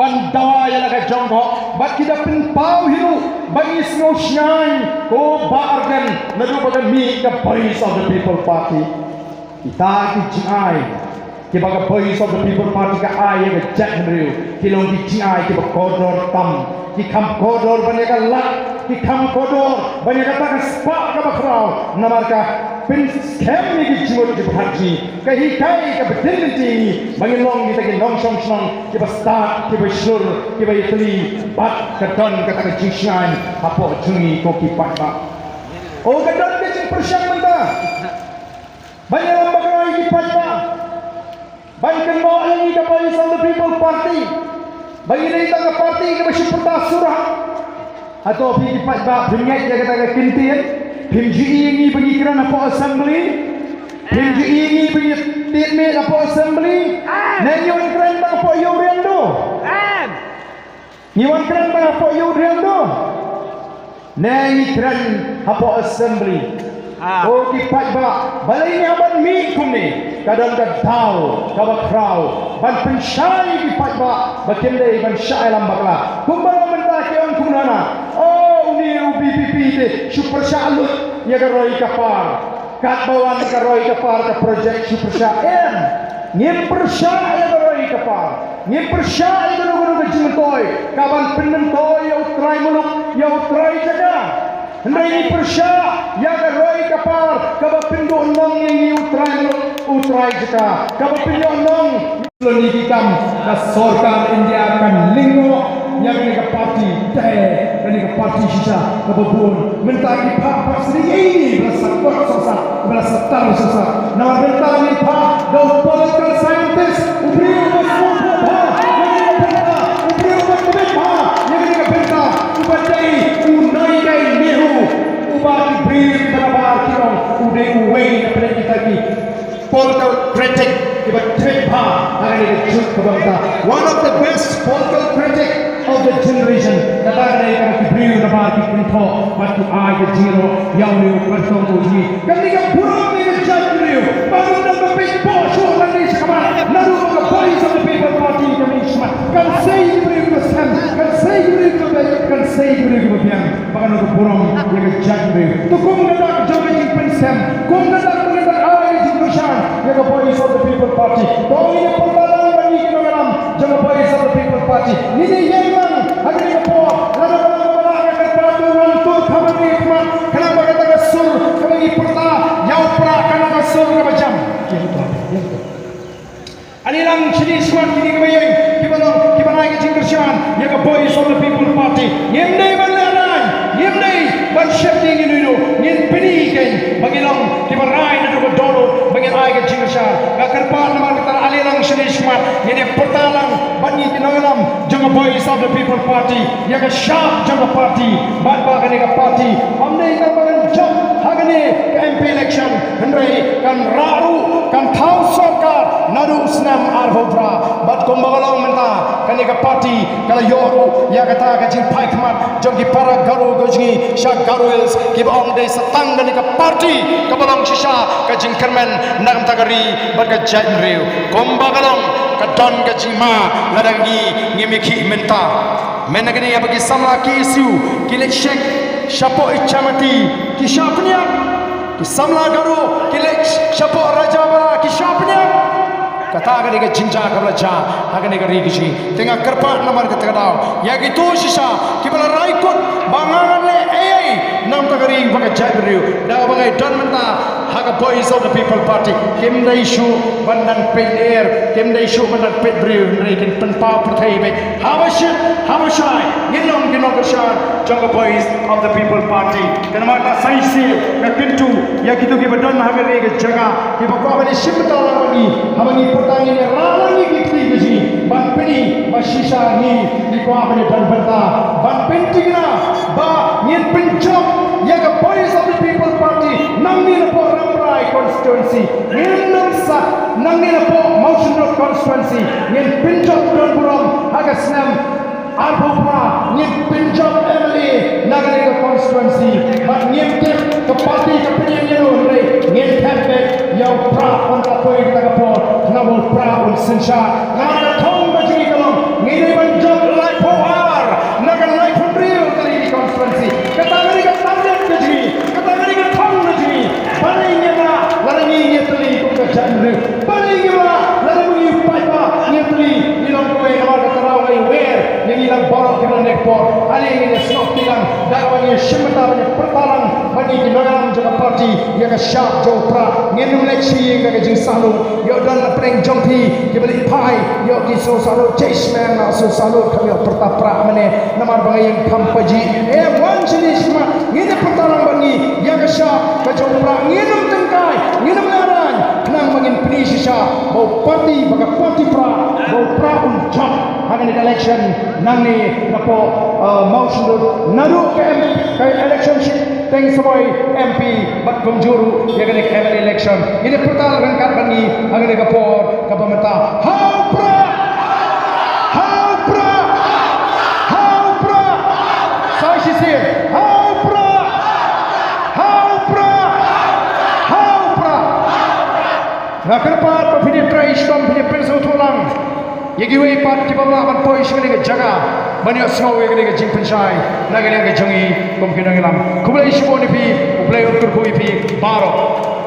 ban dawa ïa la ka jong ka hok, bad ki da pynpaw hi ruh ba ngi sngew shngaiñ ko Bah Ardent naduh ba ka mih ka Voice of the People Party. Kita ki jingai kiba ka Voice of the People Party ka ai ïa ka jaitbynriew ki long ki jingai kiba kordor tam. Ki kham kordor ban ïa ka lad, ki kham kordor ban ïa kata ka spah kaba khraw, namar ka pynskhem ïa ki jingmut jingpyrkhat jong ngi, ka hikai, ka bteng lynti ïa ngi ba ngin long kita ki nongshong shnong kiba stad, kiba shlur, kiba ïatylli, bad ka don kata ka jingshngaiñ hapoh jong ngi ko ki paidbah. Oh, ka don ka jingpyrshang mynta. Ban ïalam bakla ïa ki paidbah, ban kynnoh ïa ngi ka Voice of the People Party ba ngi dei tang ka party kaba shu pyrta surak. Hato phi ki paidbah phi ngeit ïa kata ka kyntien? Phim ju ïohi ngi ba ngi kren hapoh assembly? Phim ju ïohi ngi ba ngi tied miej hapoh assembly? Ne ngi wan kren tang hapoh ïew riang do? Ngi wan kren tang hapoh ïew riang do? Ne ngi kren hapoh assembly? O ki paidbah, balei ngi hap ban mih kumne? Ka don ka daw kaba khraw ban pynshai ïa ki paidbah ba kim dei ban shah ïalam bakla. Kumba long mynta ki ong kumno na, o, une u V P P te shu pyrshah lut ïa ka roi ka par. Katba wan ka roi ka par ka project shu pyrshah, em. Ngim pyrshah ïa ka roi ka par. Ngim pyrshah ïa kano kano ka jingmyntoi kaban pynmyntoi ïa u trai muluk, ïa u trai jaka. Hynrei ngi pyrshah ïa ka roi ka par kaba pynduh nong ïa ngi u trai muluk, u trai jaka, kaba pynduh nong. Loni ki kam ka sorkar India kan lyngngoh ïa kane ka party, te kane ka party shisha kaba bun. Mynta ki phah phah sni ei ba la sa kot sa sa, ba la sa tar sa sa. Namar mynta ngi phah da u political scientist, u briew uba sngewthuh bha ïa kane ka bynta, u briew uba tbit bha ïa kane ka bynta, uba dei u Naikai Nehru, uba ki briew kiba nabar ki ong u dei uwei na pdeng kita ki political critic kiba tbit bha ha kane ka juk kaba mynta. One of the best political critic of the generation. Kata ka dei kaba ki briew nabar ki kynthoh bad ki ai ka jingïaroh ïa une u kyrtong u jong ngi. Kane ka burom ïa ka jaitbynriew ba ngim dang peit bor shuh nangne shakhmat. Naduh ba ka Voice of the People Party ka mih shakhmat, kan sei ki briew kiba sem, kan sei ki briew kiba beit, kan sei ki briew kiba biang. Ba kano ka burom ïa ka jaitbynriew. To kum ka dak jong ka jingpynsem, kum ka dak ba ngin ai ka jingkyrshan ïa ka Voice of the People Party. To ngin ïa pyrta lang ba ngi ki nongïalam jong ka Voice of the People Party ngin ïa ïeng lang ha kane ka por. Lada ka long ba la ka kyrpad to wan tur kham ha kane ka khmat, khnang ba kata ka sur kaba ngi pyrta ïa u Prah kan long ka sur kaba jam. Ïa to, ïa to. Ani lang shini shuwa kine kiba ïeng, kiba long, kiba ai ka jingkyrshan ïa ka Voice of the People Party. Ngim dei ban lehraiñ, ngim dei ban sheptieng ïano ïano, ngin pyni kein ba ngi long kiba rai naduh ka dohnud ba ngin ai ka jingkyrshan. Nga kyrpad namar kata, ani lang shini shuwa ngin ïa pyrta lang bad ngi ki nongïalam jong ka Voice of the People Party ïa ka shap jong ka party, bad ba kane ka party ym dei tang ba kan jop ha kane ka M P election, hynrei kan rah ruh, kan thaw sorkar naduh u snem arphew phra. Bad kumba ka long mynta, kane ka party ka la ïoh ruh ïa kata ka jingphai khmat jong ki para Garo ka jong ngi sha Garo Hills, kiba ong dei sa tang kane ka party kaba long shisha ka jingkyrmen na ka bynta ka ri bad ka jaitbynriew. Kumba ka long, ka don ka jingma lada ngi ngim ïakhih mynta. Mynta kane ïa ba ki samla K S U ki leit shek shapoh Ichamati ki shah pynïap. Ki samla Garo ki leit shapoh Rajabara ki shah pynïap. Kata ka dei ka jingjia kaba la jia ha kane ka ri ka jong ngi. Te nga kyrpad namar kata ka daw ïa kito shisha kiba la rai kut ba nga ngan leh ei ei na ka bynta ka ri bad ka jaitbynriew. Da kaba ngi don mynta ha ka Voice of the People Party, kim dei shuh ban dang peit ïer, kim dei shuh ban dang peit briew, hynrei kin pynpaw pyrthei beit. Haba shit, haba shai, ngin long ki nongkyrshan jong ka Voice of the People Party. Te namar kata sa shisien nga kyntu ïa kito kiba don ha kane ka jaka, kiba kwah ban ïashim bynta lang bad ngi, haba ngi pyrta ngin ïa rah lang ïa ki kti ka jong ngi ban pyni ba shisha ngi, ngi kwah ban ïadon bynta ban pynthikna ba ngin pynjop ïa ka Voice of the People Party nangne napoh Rambrai constituency. Ngin ym sah nangne napoh Mawshynrut constituency, ngin pynjop don burom ha ka snem arphew phra, ngin pynjop M L A na kane ka constituency. Bad ngim tip ka party ka pynïeng ïano, hynrei ngin thep beit ïa u Prah, ban ka poi kata ka por, khnang ba u Prah un synshar. Namar ka thong ka jong ngi ka long, ngi dei ban jop laiphew ar na ka laiphew hynriew tylli ki constituency. Kata ka dei ka target ka jong ngi, kata ka dei ka thong ka jong ngi. Balei ngim lah, lada ngi ngi ïatylli kum ka jaitbynriew? Balei ngim lah, lada ngi paidbah ngi ïatylli? Ngi long kawei namar kata ka daw ngi wer ïa ngi lang baroh kiba la neh por. Ale ngin ïa snoh kti lang da kaba ngi ïashim bynta ban ïa pyrta lang bad ngi ki nongïalam jong ka party ïa ka shap jong u Prah. Ngin ym leit sha ïing da ka jingsahlut. Ïoh don na pdeng jong phi kiba leit phai, ïoh ki sngewsahlut, jai smen, nga sngewsahlut, kam ïoh pyrta Prah mynne namar ba nga ïeng kham pajih. Em, wan shane shakhmat, ngin ïa pyrta lang bad ngi ïa ka shap ka jong u Prah. Ngin ym tyngkai, ngin ym lehraiñ, khnang ba ngin pyni shisha ba Party ba ka party pra ba u pra un jop ha kane ka election nangne na pdeng Mawshynrut, naduh ka M ka election shi teng samoi M P bad kumjuh ruh ïa kane ka M L A election. Ngin ïa pyrta ryngkat bad ngi ha kane ka por kaba mynta. Ha u pra! Ha u pra! Ha u pra! Sa shisien. Ha u pra! Ha u pra! Ha u pra! Nga kyrpad ba phin ïa trei shitom, phin ïa pynsngewthuh lang ïa kiwei pat kiba lah ban poi sha kane ka jaka ban ïohsngew ïa kane ka jingpynshai na ka liang ka jong ngi kum ki nongïalam. Khublei shibun ïa phi, U Blei un kyrkhu ïa phi baroh.